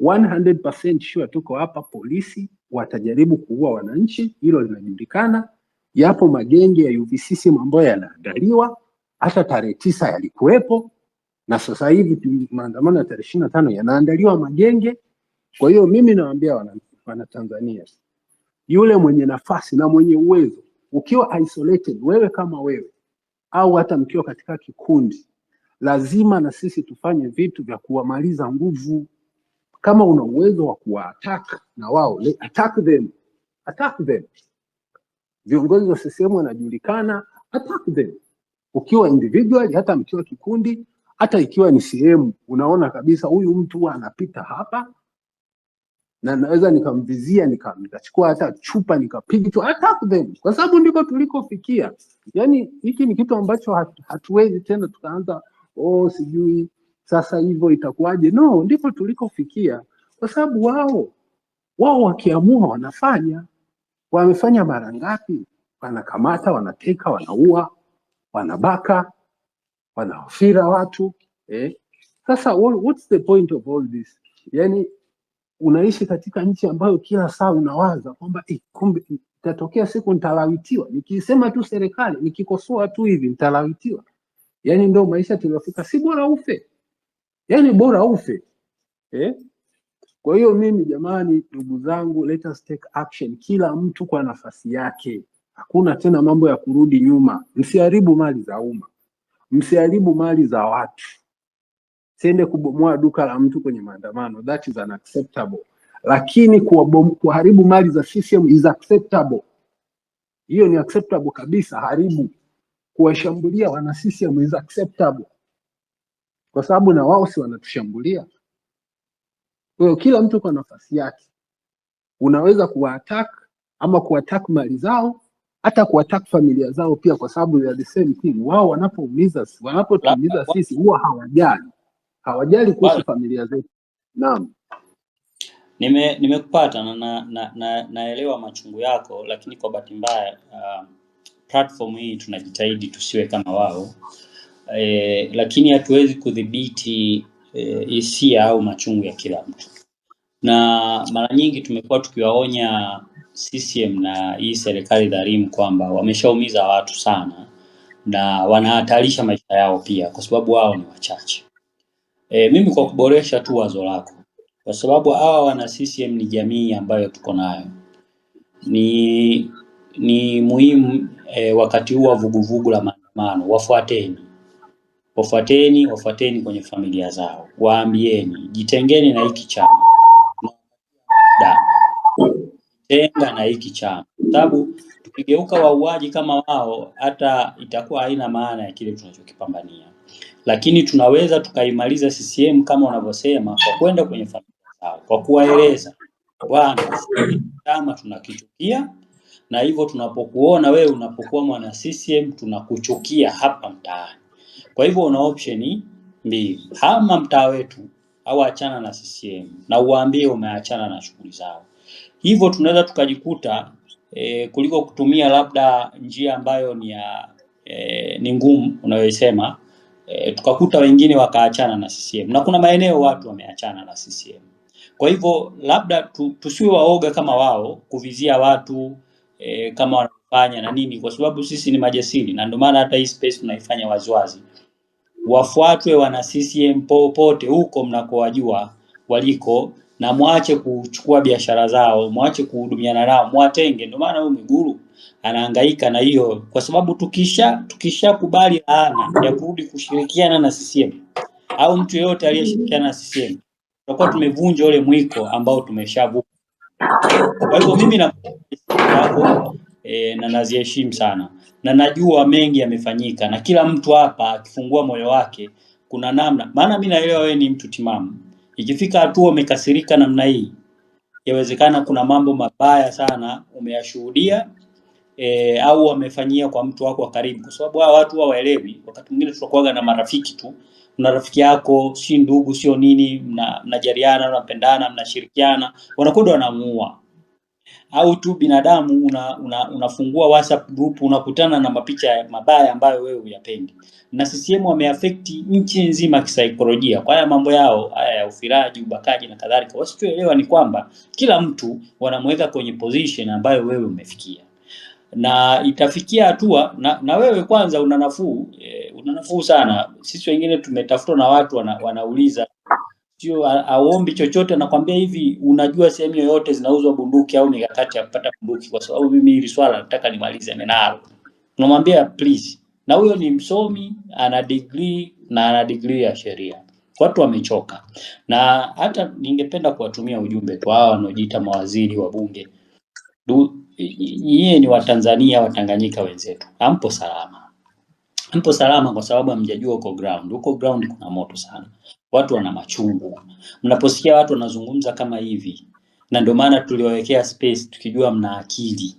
100% sure tuko hapa, polisi watajaribu kuua wananchi, hilo linajulikana. Yapo magenge ya UVCCM ambayo yanaandaliwa, hata tarehe 9 yalikuwepo, na sasa hivi maandamano ya tarehe 25 yanaandaliwa magenge. Kwa hiyo mimi nawaambia wana Tanzania, yule mwenye nafasi na mwenye uwezo, ukiwa isolated wewe kama wewe au hata mkiwa katika kikundi, lazima na sisi tufanye vitu vya kuwamaliza nguvu. Kama una uwezo wa kuwa-attack na wao, attack them, attack them. Viongozi wa CCM wanajulikana, attack them. Ukiwa individual, hata mkiwa kikundi, hata ikiwa ni sehemu unaona kabisa huyu mtu huwa anapita hapa na naweza nikamvizia nikachukua hata chupa nikapiga tu, attack them, kwa sababu ndiko tulikofikia. Yani hiki ni kitu ambacho hatuwezi tena tukaanza oh, sijui sasa hivyo itakuwaje. No, ndiko tulikofikia, kwa sababu wao wakiamua wanafanya. Wamefanya mara ngapi? Wanakamata, wanateka, wanaua, wanabaka, wanawafira watu eh. Sasa what's the point of all this? Yani unaishi katika nchi ambayo kila saa unawaza kwamba kumbe itatokea siku nitalawitiwa, nikisema tu serikali, nikikosoa tu hivi nitalawitiwa. Yani ndio maisha tuliofika, si bora ufe? Yani bora ufe eh? Kwa hiyo mimi jamani, ndugu zangu, let us take action, kila mtu kwa nafasi yake. Hakuna tena mambo ya kurudi nyuma. Msiharibu mali za umma, msiharibu mali za watu. Siende kubomoa duka la mtu kwenye maandamano, that is unacceptable. Lakini kuharibu mali za CCM is acceptable, hiyo ni acceptable kabisa. Haribu, kuwashambulia wana CCM is acceptable, kwa sababu na wao si wanatushambulia. Kwa hiyo kila mtu kwa nafasi yake, unaweza kuwa-attack ama kuattack mali zao, hata kuattack familia zao pia, kwa sababu they are the same thing. Wao wanapotuumiza sisi huwa hawajali kuhusu familia zetu. Naam. Nimekupata na naelewa machungu yako, lakini kwa bahati mbaya platform hii tunajitahidi tusiwe kama wao lakini hatuwezi kudhibiti hisia au machungu ya kila mtu, na mara nyingi tumekuwa tukiwaonya CCM na hii serikali dhalimu kwamba wameshaumiza watu sana na wanahatarisha maisha yao pia, kwa sababu wao ni wachache. Mimi kwa kuboresha tu wazo lako, kwa sababu hawa wana CCM ni jamii ambayo tuko nayo, ni muhimu wakati huu wa vuguvugu la maandamano, wafuateni wafuateni wafuateni kwenye familia zao, waambieni jitengeni na hiki chama da, tenga na hiki chama, sababu tukigeuka wauaji kama wao, hata itakuwa haina maana ya kile tunachokipambania. Lakini tunaweza tukaimaliza CCM kama wanavyosema, kwa kwenda kwenye familia zao, kwa kuwaeleza bwana, chama tunakichukia, na hivyo tunapokuona wewe unapokuwa mwana CCM tunakuchukia hapa mtaani. Kwa hivyo una option mbili, hama mtaa wetu au achana na CCM na uwaambie umeachana na shughuli zao. Hivyo tunaweza tukajikuta kuliko kutumia labda njia ambayo ni ya ni ngumu unayoisema, tukakuta wengine wakaachana na CCM, na kuna maeneo watu wameachana na CCM. Kwa hivyo labda tusiwe waoga kama wao kuvizia watu kama wanafanya na nini, kwa sababu sisi ni majasiri, na ndio maana hata hii space tunaifanya waziwazi. Wafuatwe wana CCM popote huko mnakowajua waliko, na mwache kuchukua biashara zao, mwache kuhudumiana nao, mwatenge. Ndio maana huyu Mwigulu anahangaika na hiyo, kwa sababu tukishakubali laana ya kurudi kushirikiana na CCM au mtu yeyote aliyeshirikiana na CCM, tutakuwa tumevunja ule mwiko ambao tumeshavuka. Kwa hivyo mimi na yako na naziheshimu sana na najua mengi yamefanyika, na kila mtu hapa akifungua moyo wake kuna namna, maana mimi naelewa wewe ni mtu timamu. Ikifika hatua umekasirika namna hii, yawezekana kuna mambo mabaya sana umeyashuhudia au wamefanyia kwa mtu wako wa karibu, kwa sababu hawa watu hawaelewi. Wakati mwingine tutakuwaga na marafiki tu, una rafiki yako si ndugu sio nini, mnajariana, mnapendana, mnashirikiana, wanakwenda wanamuua. Au tu binadamu unafungua WhatsApp group unakutana na mapicha mabaya ambayo wewe huyapendi. Na CCM wameaffect nchi nzima kisaikolojia kwa haya mambo yao haya ya ufiraji, ubakaji na kadhalika. Wasichoelewa ni kwamba kila mtu wanamweka kwenye position ambayo wewe umefikia. Na itafikia hatua na wewe kwanza una nafuu una nafuu sana. Sisi wengine tumetafutwa na watu wanauliza, sio aombi chochote, anakwambia hivi, unajua sehemu yoyote zinauzwa bunduki au mikakati ya kupata bunduki? Kwa sababu mimi hili swala nataka nimalize nalo. Unamwambia please. Na huyo ni msomi, ana degree na ana degree ya sheria. Watu wamechoka, na hata ningependa kuwatumia ujumbe kwa hawa wanaojiita mawaziri wa bunge. Nyie ni Watanzania, Watanganyika wenzetu, hampo salama. Mpo salama kwa sababu hamjajua huko ground. Huko ground kuna moto sana, watu wana machungu. Mnaposikia watu wanazungumza kama hivi, na ndio maana tuliwawekea space tukijua mna akili.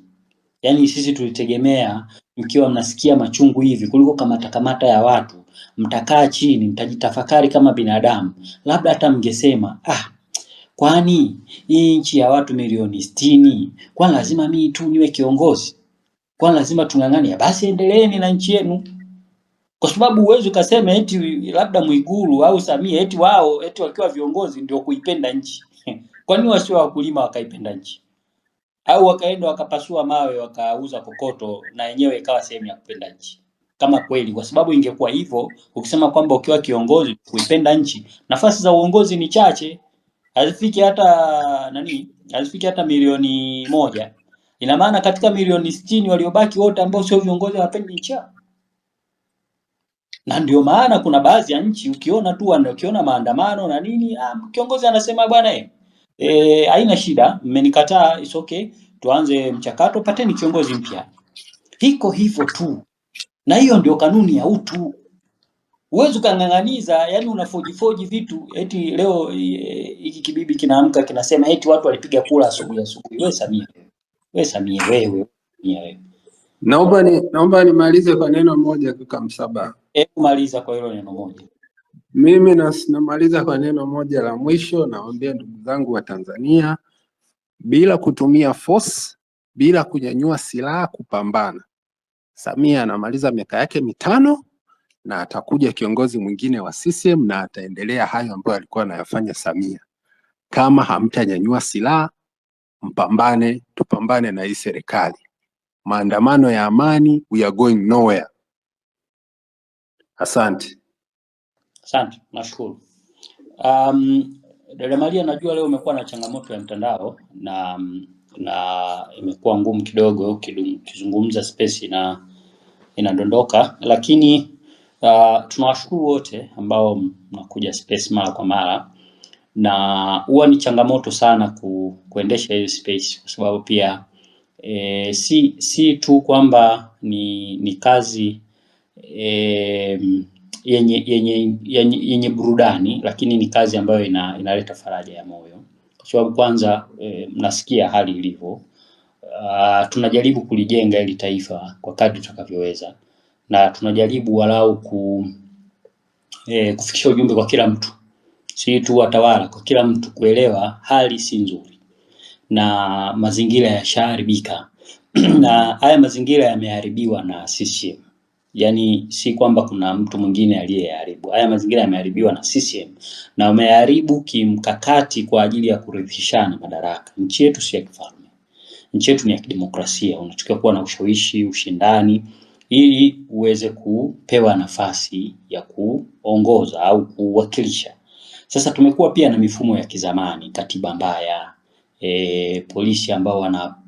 Yaani sisi tulitegemea mkiwa mnasikia machungu hivi kuliko kamata kamata ya watu, mtakaa chini mtajitafakari kama binadamu, labda hata mngesema ah, kwani hii nchi ya watu milioni 60, kwani lazima mimi tu niwe kiongozi? Kwani lazima tung'ang'anie? Basi endeleeni na nchi yenu, kwa sababu huwezi ukasema eti labda Mwigulu au Samia eti wao eti wakiwa viongozi ndio kuipenda nchi. Kwa nini wasio wakulima wakaipenda nchi? Au wakaenda wakapasua mawe wakauza kokoto na yenyewe ikawa sehemu ya kupenda nchi? Kama kweli, kwa sababu ingekuwa hivyo, ukisema kwamba ukiwa kiongozi kuipenda nchi, nafasi za uongozi ni chache, hazifiki hata nani, hazifiki hata milioni 1. Ina maana katika milioni 60 waliobaki wote ambao sio viongozi hawapendi nchi yao. Na ndio maana kuna baadhi ya nchi ukiona tu ukiona maandamano na nini, kiongozi anasema bwana haina shida, mmenikataa, it's okay, tuanze mchakato, pateni kiongozi mpya. Iko hivyo tu, na hiyo ndio kanuni ya utu. Huwezi ukang'ang'aniza, yani unafojifoji vitu eti leo hiki kibibi kinaamka kinasema eti watu walipiga kura asubuhi asubuhi. Wewe Samia, wewe Samia, wewe Samia, wewe. Naomba nimalize kwa neno moja kaka Msabaha. Hebu maliza kwa hilo neno moja. Mimi namaliza kwa neno moja la mwisho. Nawaambia ndugu zangu wa Tanzania, bila kutumia force, bila kunyanyua silaha kupambana. Samia anamaliza miaka yake 5 na atakuja kiongozi mwingine wa CCM na ataendelea hayo ambayo alikuwa anayafanya Samia. Kama hamtanyanyua silaha, mpambane, tupambane na hii serikali. Maandamano ya amani, we are going nowhere. Asante. Asante, nashukuru. Dada Maria, najua leo umekuwa na changamoto ya mtandao na imekuwa ngumu kidogo ukizungumza space inadondoka, lakini tunawashukuru wote ambao mnakuja space mara kwa mara, na huwa ni changamoto sana kuendesha hiyo space kwa sababu pia si tu kwamba ni kazi yenye burudani, lakini ni kazi ambayo inaleta faraja ya moyo, kwa sababu kwanza mnasikia hali ilivyo. Tunajaribu kulijenga hili taifa kwa kadri tutakavyoweza, na tunajaribu walau kufikisha ujumbe kwa kila mtu, si tu watawala, kwa kila mtu kuelewa hali si nzuri na mazingira yashaharibika. Na haya mazingira yameharibiwa na CCM. Yaani si kwamba kuna mtu mwingine aliyeharibu. Haya mazingira yameharibiwa na CCM na wameharibu kimkakati kwa ajili ya kurithishana madaraka. Nchi yetu si ya kifalme. Nchi yetu ni ya kidemokrasia. Unatakiwa kuwa na ushawishi, ushindani ili uweze kupewa nafasi ya kuongoza au kuwakilisha. Sasa tumekuwa pia na mifumo ya kizamani, katiba mbaya, polisi ambao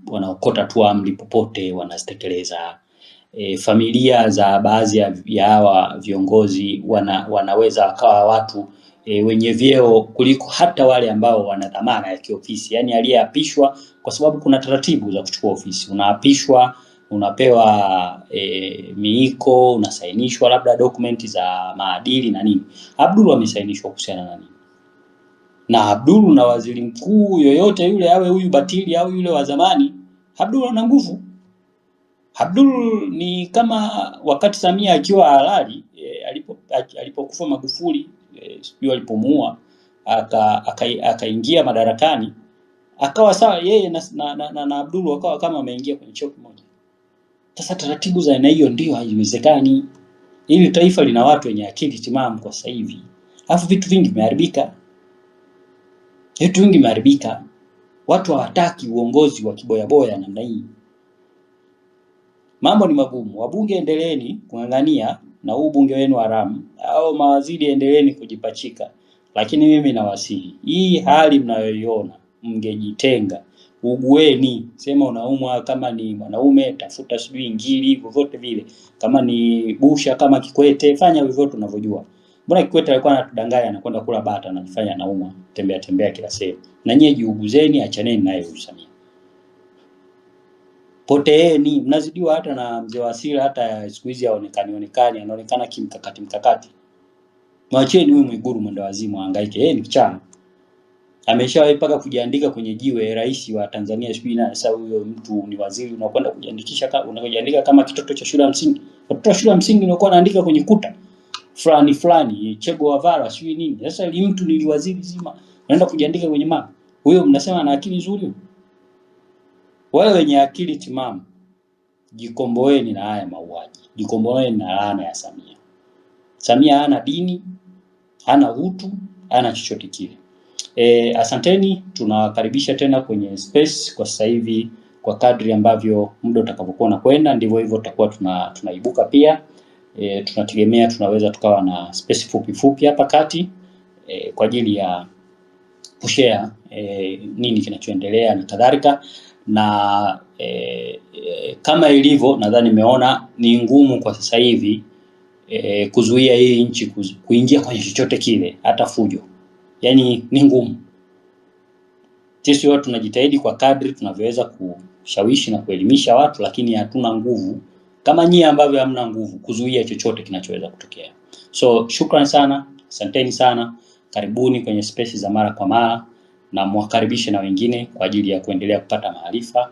wanaokota tu amri popote wanazitekeleza. Familia za baadhi ya hawa viongozi wanaweza wakawa watu wenye vyeo kuliko hata wale ambao wana dhamana ya kiofisi, yani aliyeapishwa, kwa sababu kuna taratibu za kuchukua ofisi. Unaapishwa, unapewa miiko, unasainishwa labda dokumenti za maadili na nini. Abdul amesainishwa kuhusiana na nini? Na Abdul na waziri mkuu yoyote yule, awe huyu Batili au yule wa zamani, Abdul ana nguvu. Abdul ni kama wakati Samia akiwa halali, alipokufa Magufuli, sijui alipomuua, akaingia madarakani, akawa sawa yeye na Abdul wakawa kama wameingia kwenye cheo kimoja. Sasa taratibu za aina hiyo ndio haiwezekani. Hili taifa lina watu wenye akili timamu kwa sasa hivi. Alafu vitu vingi vimeharibika. Vitu vingi vimeharibika. Watu hawataki uongozi wa kiboyaboya namna hii. Mambo ni magumu. Wabunge endeleeni kung'ang'ania na huu bunge wenu haramu, au mawaziri endeleeni kujipachika, lakini mimi nawasihi, hii hali mnayoiona, mngejitenga, ugueni, sema unaumwa, kama ni mwanaume tafuta sijui ngili, vyovyote vile, kama ni busha, kama Kikwete, fanya vyovyote unavyojua. Mbona Kikwete alikuwa anatudanganya, anakwenda kula bata, anajifanya anaumwa, tembea tembea kila sehemu. Na nyie jiuguzeni, achaneni naye huyu Samia. Poteeni, mnazidiwa hata na mzee Wasira, hata siku hizi haonekani onekani, anaonekana kimkakati mkakati. Mwacheni huyu Mwigulu mwenda wazimu ahangaike, yeye ni kichaa. Ameshawahi mpaka kujiandika kwenye jiwe rais wa Tanzania sijui na sasa huyo mtu ni waziri, unakwenda kujiandikisha unakujiandika kama kitoto cha shule ya msingi. Watoto wa shule ya msingi unakuwa anaandika kwenye kuta fulani fulani, Che Guevara sijui nini. Sasa ili mtu ni waziri zima, unaenda kujiandika kwenye map. Huyo mnasema ana akili nzuri? Wale wenye akili timamu, jikomboeni na haya mauaji, jikomboeni na laana ya Samia. Samia hana dini, hana utu, hana chochote kile. Asanteni, tunawakaribisha tena kwenye space kwa sasa hivi. Kwa kadri ambavyo muda utakavyokuwa unakwenda ndivyo hivyo tutakuwa tunaibuka pia. Tunategemea tunaweza tukawa na space fupi fupi hapa kati kwa ajili ya kushare nini kinachoendelea na kadhalika. Na kama ilivyo, nadhani nimeona ni ngumu kwa sasa hivi kuzuia hii nchi kuingia kwenye chochote kile, hata fujo. Yaani ni ngumu. Sisi watu tunajitahidi kwa kadri tunavyoweza kushawishi na kuelimisha watu, lakini hatuna nguvu kama nyie ambavyo hamna nguvu kuzuia chochote kinachoweza kutokea. So shukran sana, asanteni sana, karibuni kwenye space za mara kwa mara, na mwakaribishe na wengine kwa ajili ya kuendelea kupata maarifa,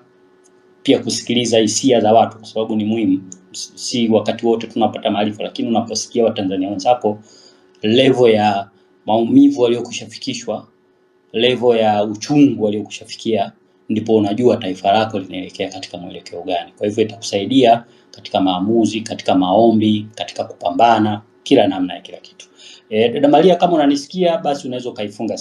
pia kusikiliza hisia za watu, kwa sababu ni muhimu. Si wakati wote tunapata maarifa, lakini unaposikia Watanzania wenzako level ya maumivu waliokushafikishwa, level ya uchungu waliokushafikia, ndipo unajua taifa lako linaelekea katika mwelekeo gani. Kwa hivyo itakusaidia katika maamuzi, katika maombi, katika kupambana, kila namna ya kila kitu. Dada Maria, kama unanisikia basi unaweza ukaifunga